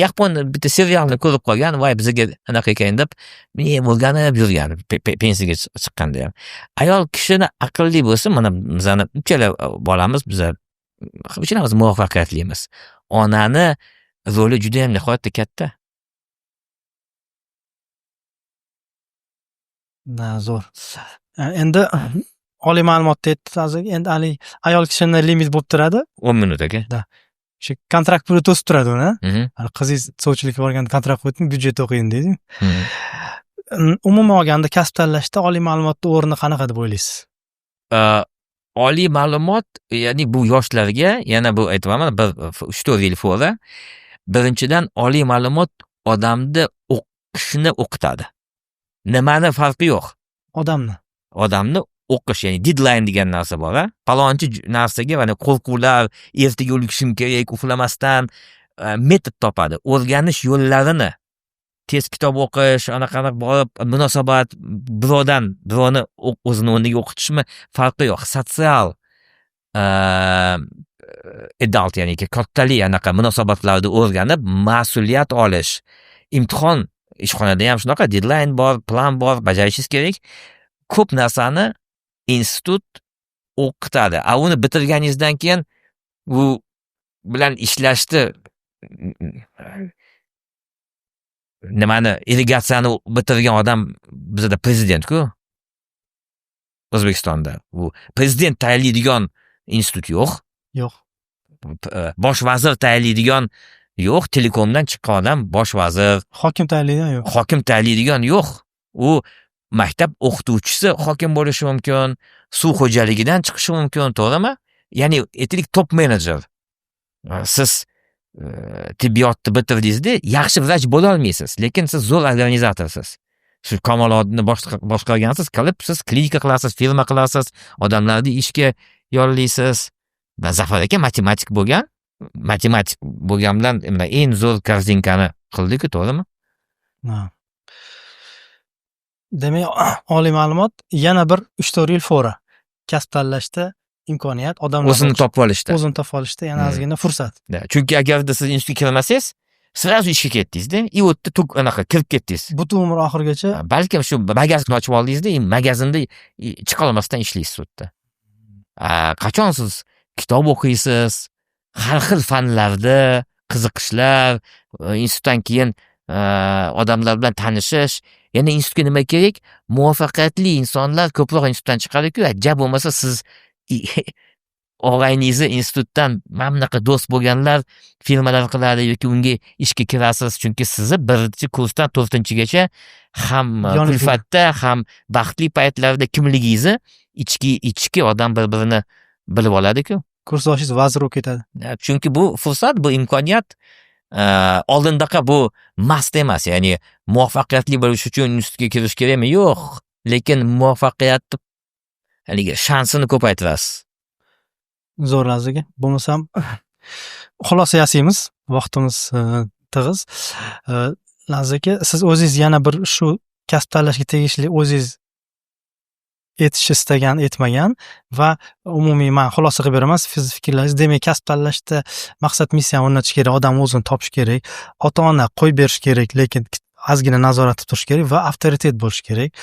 Speaker 2: Yapon bitta serialni ko'rib qolgan, voy, bizga anaqa ekan deb o'rganib yurgan pensiyaga chiqqanda ham. Ayol kishini aqlli bo'lsa, mana bizani uchala bolamiz, biza uchalamiz muvaffaqiyatlimiz. Onani roli judayam nihoyatda katta.
Speaker 1: Na, zo'r. Endi oliy ma'lumotda aytdi, endi haligi ayol kishini limit bo'lib turadi.
Speaker 2: 10 minut, aka.
Speaker 1: O'sha kontrakt puli to'sib turadi uni. Hali qizingiz sovchilikka borganda kontrakt qo'ydimi, byudjet o'qing deydi. Umuman olganda, kasb tanlashda oliy ma'lumotni o'rni qanaqa deb o'ylaysiz?
Speaker 2: Oliy ma'lumot, ya'ni bu yoshlarga yana bu aytyapman, bir 3-4 yil fora. Birinchidan, oliy ma'lumot odamni o'qishni o'qitadi. Nimani farqi yo'q.
Speaker 1: Odamni.
Speaker 2: Odamni o'qish, ya'ni deadline degan narsa bor, a palonchi narsaga mana qo'rquvlar, ertaga ulgurishim kerak, uxlamasdan metod topadi, o'rganish yo'llarini, tez kitob o'qish, anaqa borib munosabat, birovdan birovni o'zini o'rniga o'qitishmi, farqi yo'q. Sotsial adult, ya'ni kattalik anaqa munosabatlarni o'rganib, mas'uliyat olish, imtihon, ishxonada ham shunaqa deadline bor, plan bor, bajarishingiz kerak. Ko'p narsani institut o'qitadi. A uni bitirganingizdan keyin u bilan ishlashni, nimani, irrigatsiyani bitirgan odam bizada prezident-ku O'zbekistonda. U prezident tayinlaydigan institut yo'q.
Speaker 1: Yo'q.
Speaker 2: Bosh vazir tayinlaydigan yo'q. Telekomdan chiqqan odam bosh vazir.
Speaker 1: Hokim tayinlaydigan yo'q.
Speaker 2: Hokim tayinlaydigan yo'q. U maktab o'qituvchisi hokim bo'lishi mumkin, suv xo'jaligidan chiqishi mumkin, to'g'rimi? Ya'ni aytaylik, top menejer. Siz tibbiyotni bitirdingizda, yaxshi vrach bo'lolmaysiz, lekin siz zo'r organizatorsiz. Shu Kamolotni boshqargansiz, qilib siz klinika qilasiz, firma qilasiz, odamlarni ishga yollaysiz. Va Zafar aka matematik bo'lgan, matematik bo'lgan bilan eng zo'r korzinkani qildiku, to'g'rimi?
Speaker 1: Ha. Demak, oliy ma'lumot yana bir 3-4 yil fora. Kasb tanlashda imkoniyat, odamlar
Speaker 2: o'zini topib olishda.
Speaker 1: O'zini topib olishda yana ozgina fursat.
Speaker 2: Chunki agarda siz institutga kirmasangiz, сразу ishga ketdingizda, и u yerda anaqa kirib ketdingiz.
Speaker 1: Butun umr oxirigacha.
Speaker 2: Balkim shu magazin ochib oldingizda, и magazinda chiqolmasdan ishlaysiz u yerda. Qachon siz kitob o'qiysiz, har xil fanlarda qiziqishlar, institutdan keyin odamlar bilan tanishish. Yana institutga nima kerak? Muvaffaqiyatli insonlar ko'proq institutdan chiqadiku. Ja bo'lmasa siz og'ayningizni institutdan mana bunaqa do'st bo'lganlar firmalar qiladi yoki unga ishga kirasiz, chunki sizni birinchi kursdan to'rtinchigacha ham kulfatda, ham baxtli paytlarda kimligingizni ichki odam bir birini bilib oladiku.
Speaker 1: Kursdoshingiz vazir bo'lib ketadi.
Speaker 2: Chunki bu fursat, bu imkoniyat. Oldindaqa bu must emas, ya'ni muvaffaqiyatli bo'lish uchun institutga kirish kerakmi? Yo'q, lekin muvaffaqiyatni haligi shansini ko'paytirasiz.
Speaker 1: Zo'r, Aziz aka. Bo'lmasam xulosa yasaymiz, vaqtimiz tig'iz. Laziz aka, siz o'zingiz yana bir shu kasb tanlashga tegishli o'zingiz aytishni istagan, aytmagan va umumiy man xulosa qilib beraman sizni fikrlaringiz. Demak, kasb tanlashda maqsad, missiyani o'rnatish kerak, odam o'zini topishi kerak, ota ona qo'yib berish kerak, lekin ozgina nazorat qilib turish kerak va avtoritet bo'lishi kerak.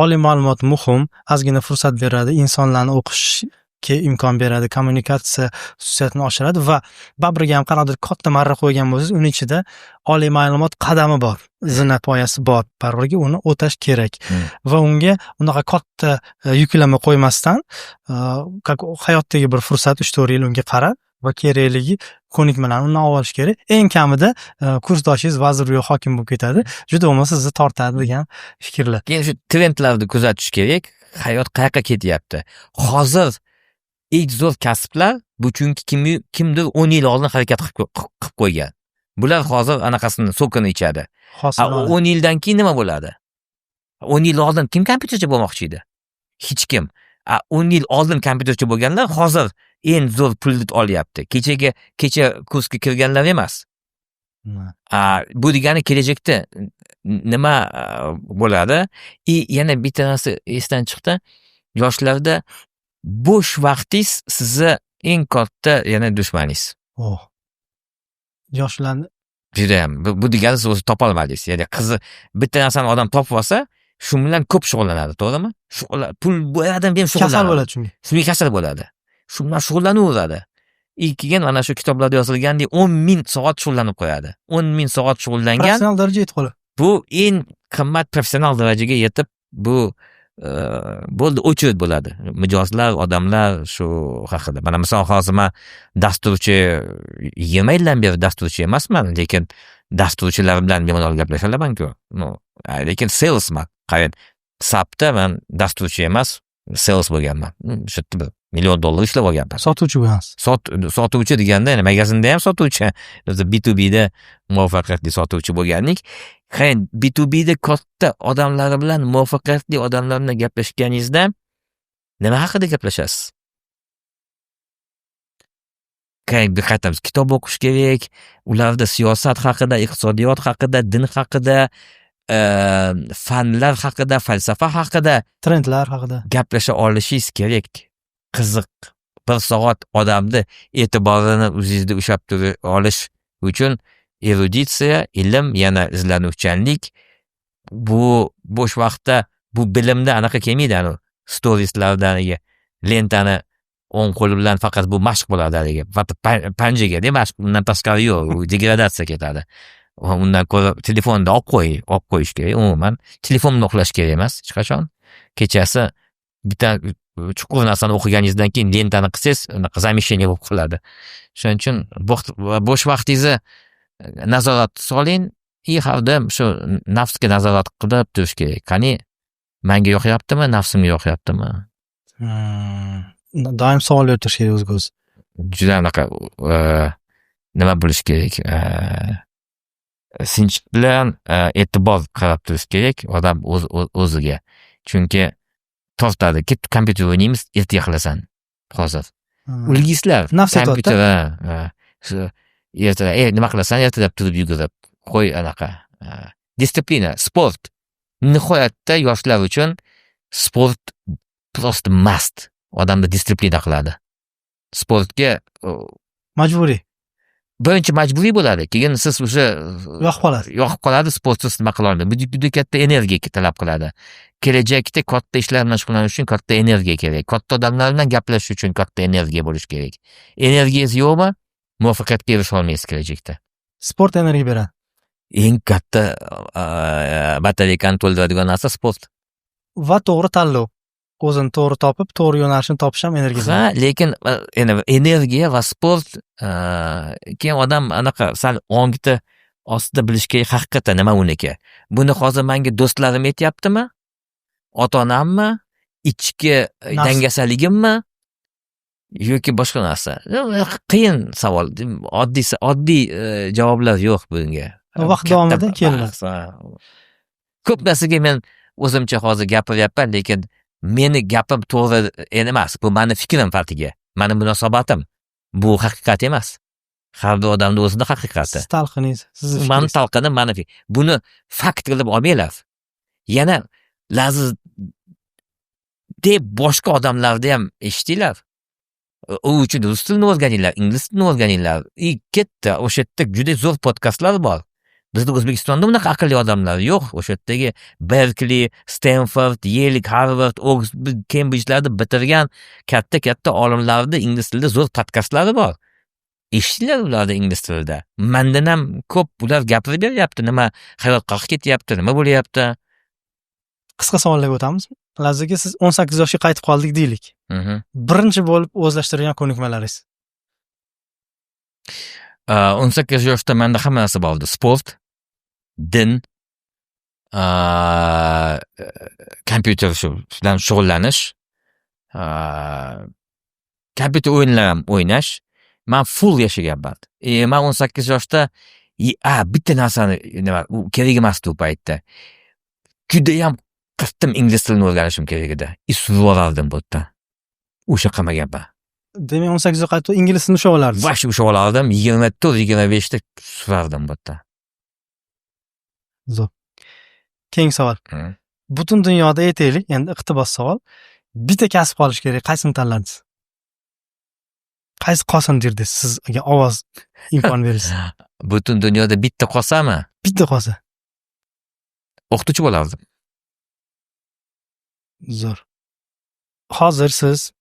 Speaker 1: Oliy ma'lumot muhim, ozgina fursat beradi, insonlarni o'qishga imkon beradi, kommunikatsiya xususiyatini oshiradi va baribir ham qanaqadir katta marra qo'ygan bo'lsangiz, uni ichida oliy ma'lumot qadami bor, zina poyasi bor, baribir uni o'tash kerak va unga unaqa katta yuklama qo'ymasdan, как hayotdagi bir fursat, 3-4 yil unga qarab va kerakligi ko'nikmalarni undan olib olish kerak. Eng kamida kursdoshingiz vazir yo hokim bo'lib ketadi, juda bo'lmasa sizni tortadi degan fikrlar.
Speaker 2: Keyin shu trendlarni kuzatish kerak, hayot qayoqqa ketyapti. Hozir eng zo'r kasblar bu, chunki kimdir 10 yil oldin harakat qilib qo'ygan. Bular hozir anaqasini, сок ini ichadi. 10 yildan keyin nima bo'ladi? 10 yil oldin kim kompyuterchi bo'lmoqchi edi? Hech kim. A 10 yil oldin kompyuterchi bo'lganlar hozir eng zo'r pulni olyapti. Kechagi kecha kursga kirganlar emas. Bu degani kelajakda nima bo'ladi? И yana bitta narsa esdan chiqdi. Yoshlarda bo'sh vaqtingiz sizni eng katta yana dushmaningiz.
Speaker 1: Oh. Yoshlarni
Speaker 2: Judayam. Bu degani siz o'zi topolmadingiz. Ya'ni qizi bitta narsani odam topib olsa, shu bilan ko'p shug'ullanadi, to'g'rimi? Pul bo'ladimi, ham
Speaker 1: kasal
Speaker 2: shug'ullanadi.
Speaker 1: bo'ladi shunga.
Speaker 2: Shunga kasal bo'ladi. Shu bilan shug'ullanaveradi. И keyin mana shu kitoblarda yozilgandek 10 ming soat shug'ullanib qo'yadi. 10 ming soat shug'ullangan
Speaker 1: Professional darajaga yetib qoladi.
Speaker 2: Bu eng qimmat professional darajaga yetib, bu bo'ldi, очередь bo'ladi. Mijozlar, odamlar shu haqida. Mana misol, hozir man dasturchi, 20 yildan beri dasturchi emasman, lekin dasturchilar bilan bemalol gaplasha olaman-ku. Ну, lekin salesman. Qarang, SAPda man dasturchi emas, sales bo'lganman. O'sha yerda 1 million dollar ishlab olganman.
Speaker 1: Sotuvchi bo'lgansiz.
Speaker 2: Sotuvchi deganda, yani magazinda ham sotuvchi. O'zi B2Bda muvaffaqiyatli sotuvchi bo'lganlik. Qarang, B2Bda katta odamlar bilan, muvaffaqiyatli odamlar bilan gaplashganingizda nima haqida gaplashasiz? Qarang, bir qaytamiz. Kitob o'qish kerak, ularda siyosat haqida, iqtisodiyot haqida, din haqida, fanlar haqida, falsafa haqida
Speaker 1: Trendlar haqida.
Speaker 2: gaplasha olishingiz kerak. Qiziq. Bir soat odamni e'tiborini o'zingizda ushlab tura olish uchun eruditsiya, ilm, yana izlanuvchanlik. Bu bo'sh vaqtda bu bilimda anaqa kelmaydi, anavi storieslardan haligi lentani o'ng qo'li bilan faqat bu mashq bo'ladi haligi. Faqat panjaga mashq, undan tashqari yo'q, u degradatsiya ketadi. Va undan ko'ra telefonni olib qo'y, olib qo'yish kerak umuman. Telefon bilan uxlash kerak emas hech qachon. Kechasi bitta chuqur narsani o'qiganingizdan keyin lentani qilsangiz, unaqa замещение bo'lib qoladi. Shuning uchun bo'sh vaqtingizni nazorat soling и har doim shu nafsga nazorat qilib turish kerak. Qani, manga yoqyaptimi, nafsimga yoqyaptimi?
Speaker 1: Doim savol berib turish kerak o'ziga o'zi.
Speaker 2: Juda anaqa nima bo'lishi kerak? Sinch bilan e'tibor qarab turish kerak odam o'z o'ziga. Chunki tortadi. Ket, kompyuter o'ynaymiz, ertaga qilasan hozir. Ulgislar.
Speaker 1: Nafs aytyapti.
Speaker 2: Kompyuter, ha. Shu ertaga, nima qilasan ertalab turib yugurib. Qo'y anaqa. Дисциплина, sport. Nihoyatda yoshlar uchun sport просто must. Odamni дисциплина qiladi. Sportga
Speaker 1: Majburiy.
Speaker 2: birinchi majburiy bo'ladi. Keyin siz уже
Speaker 1: Yoqib qoladi.
Speaker 2: Yoqib qoladi, sportsiz nima qila olmaydi. Bu juda katta energiya talab qiladi. Kelajakda katta ishlar bilan shug'ullanish uchun katta energiya kerak. Katta odamlar bilan gaplashish uchun katta energiya bo'lishi kerak. Energiyangiz yo'qmi? Muvaffaqiyatga erisha olmaysiz kelajakda.
Speaker 1: Sport energiya beradi.
Speaker 2: Eng katta batareykani to'ldiradigan narsa sport.
Speaker 1: Va to'g'ri tanlov. O'zini to'g'ri topib, to'g'ri yo'nalishni topish ham energiya
Speaker 2: Ha,
Speaker 1: beradi.
Speaker 2: lekin endi energiya va sport, keyin odam anaqa sal ongda ostida bilish kerak haqiqatdan nima uniki. Buni hozir menga do'stlarim aytyaptimi? Ota-onammi? Ichki
Speaker 1: Nafs.
Speaker 2: dangasaligimmi? Yoki boshqa narsa? Qiyin savol. Oddiy oddiy javoblar yo'q bunga.
Speaker 1: Vaqt
Speaker 2: Katta
Speaker 1: davomida kelinadi.
Speaker 2: bahs, ha. Ko'p narsaga men o'zimcha hozir gapiryapman, lekin meni gapim to'g'ri emas. Bu mani fikrim faqatiga. Mani munosabatim. Bu haqiqat emas. Har bir odamni o'zini haqiqati.
Speaker 1: Siz talqiningiz, sizni
Speaker 2: Mani
Speaker 1: fikringiz.
Speaker 2: talqinim, mani buni fakt qilib olmanglar. Yana Laziz deb boshqa odamlarni ham eshitinglar. U uchun rus tilini o'rganinglar, ingliz tilini o'rganinglar. И ketdi. O'sha yerda juda zo'r podkastlar bor. Bizda O'zbekistonda bunaqa aqlli odamlar yo'q. O'sha yerdagi Berkli, Stanford, Yale, Harvard, Oxford, Cambridge'larni bitirgan katta-katta olimlarni ingliz tilida zo'r podkastlari bor. Eshitinglar ularni ingliz tilida. Mandan ham ko'p ular gapirib beryapti. Nima hayot qayerga ketyapti, nima bo'lyapti.
Speaker 1: Qisqa savollarga o'tamiz. Laziz aka, siz 18 yoshga qaytib qoldik deylik. Birinchi bo'lib o'zlashtirgan ko'nikmalaringiz?
Speaker 2: 18 yoshda menda hamma narsa bor edi. Sport, din, kompyuter shu bilan shug'ullanish, kompyuter o'yinlari ham o'ynash. Man full yashaganman. Man 18 yoshda bitta narsani nima, u kerak emasdi u paytda. Judayam qattiq ingliz tilini o'rganishim kerak edi. И surib yuborardim bu yerda. O'sha qilmaganman.
Speaker 1: Demak, 18ga qaytib ingliz tilini ushlab olardingiz.
Speaker 2: Вообще ushlab olardim. 24, 25da surardim bu yerda.
Speaker 1: Zo'r. Keyingi savol. Butun dunyoda, aytaylik, endi iqtibos savol. Bitta kasb qolishi kerak, qaysini tanlardingiz? Qaysi qolsin derdingiz siz agar ovoz imkon berilsa?
Speaker 2: Butun dunyoda bitta qolsami?
Speaker 1: Bitta qolsa.
Speaker 2: O'qituvchi bo'lardim.
Speaker 1: Zo'r. Hozir siz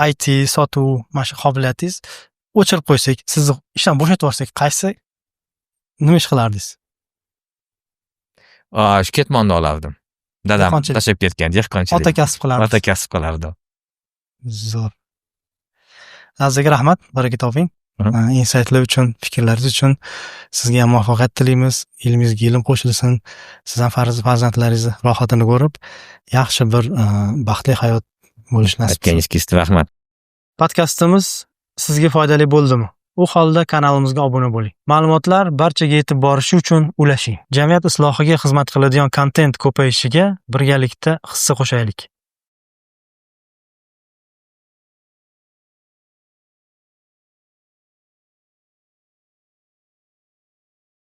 Speaker 1: IT, sotuv, mana shu qobiliyatingiz o'chirib qo'ysak, sizni ishdan bo'shatib yuborsak, qaysi, nima ish qilardingiz?
Speaker 2: Shu ketmonni olardim. Dadam
Speaker 1: Dehqonchilik.
Speaker 2: Tashlab ketgan dehqonchilik.
Speaker 1: Ota kasb qilardingiz.
Speaker 2: Ota kasb qilardim.
Speaker 1: Zo'r. Aziz aka, rahmat, baraka toping. Insightlar uchun, fikrlaringiz uchun sizga ham muvaffaqiyat tilaymiz. Ilmingizga ilm qo'shilsin. Siz ham farzandlaringizni rohatini ko'rib, yaxshi bir baxtli hayot bo'lishi nasib qilsin.
Speaker 2: Aytganingiz kelsin, rahmat.
Speaker 1: Podkastimiz sizga foydali bo'ldimi? U holda kanalimizga obuna bo'ling. Ma'lumotlar barchaga yetib borishi uchun ulashing. Jamiyat islohiga xizmat qiladigan kontent ko'payishiga birgalikda hissa qo'shaylik.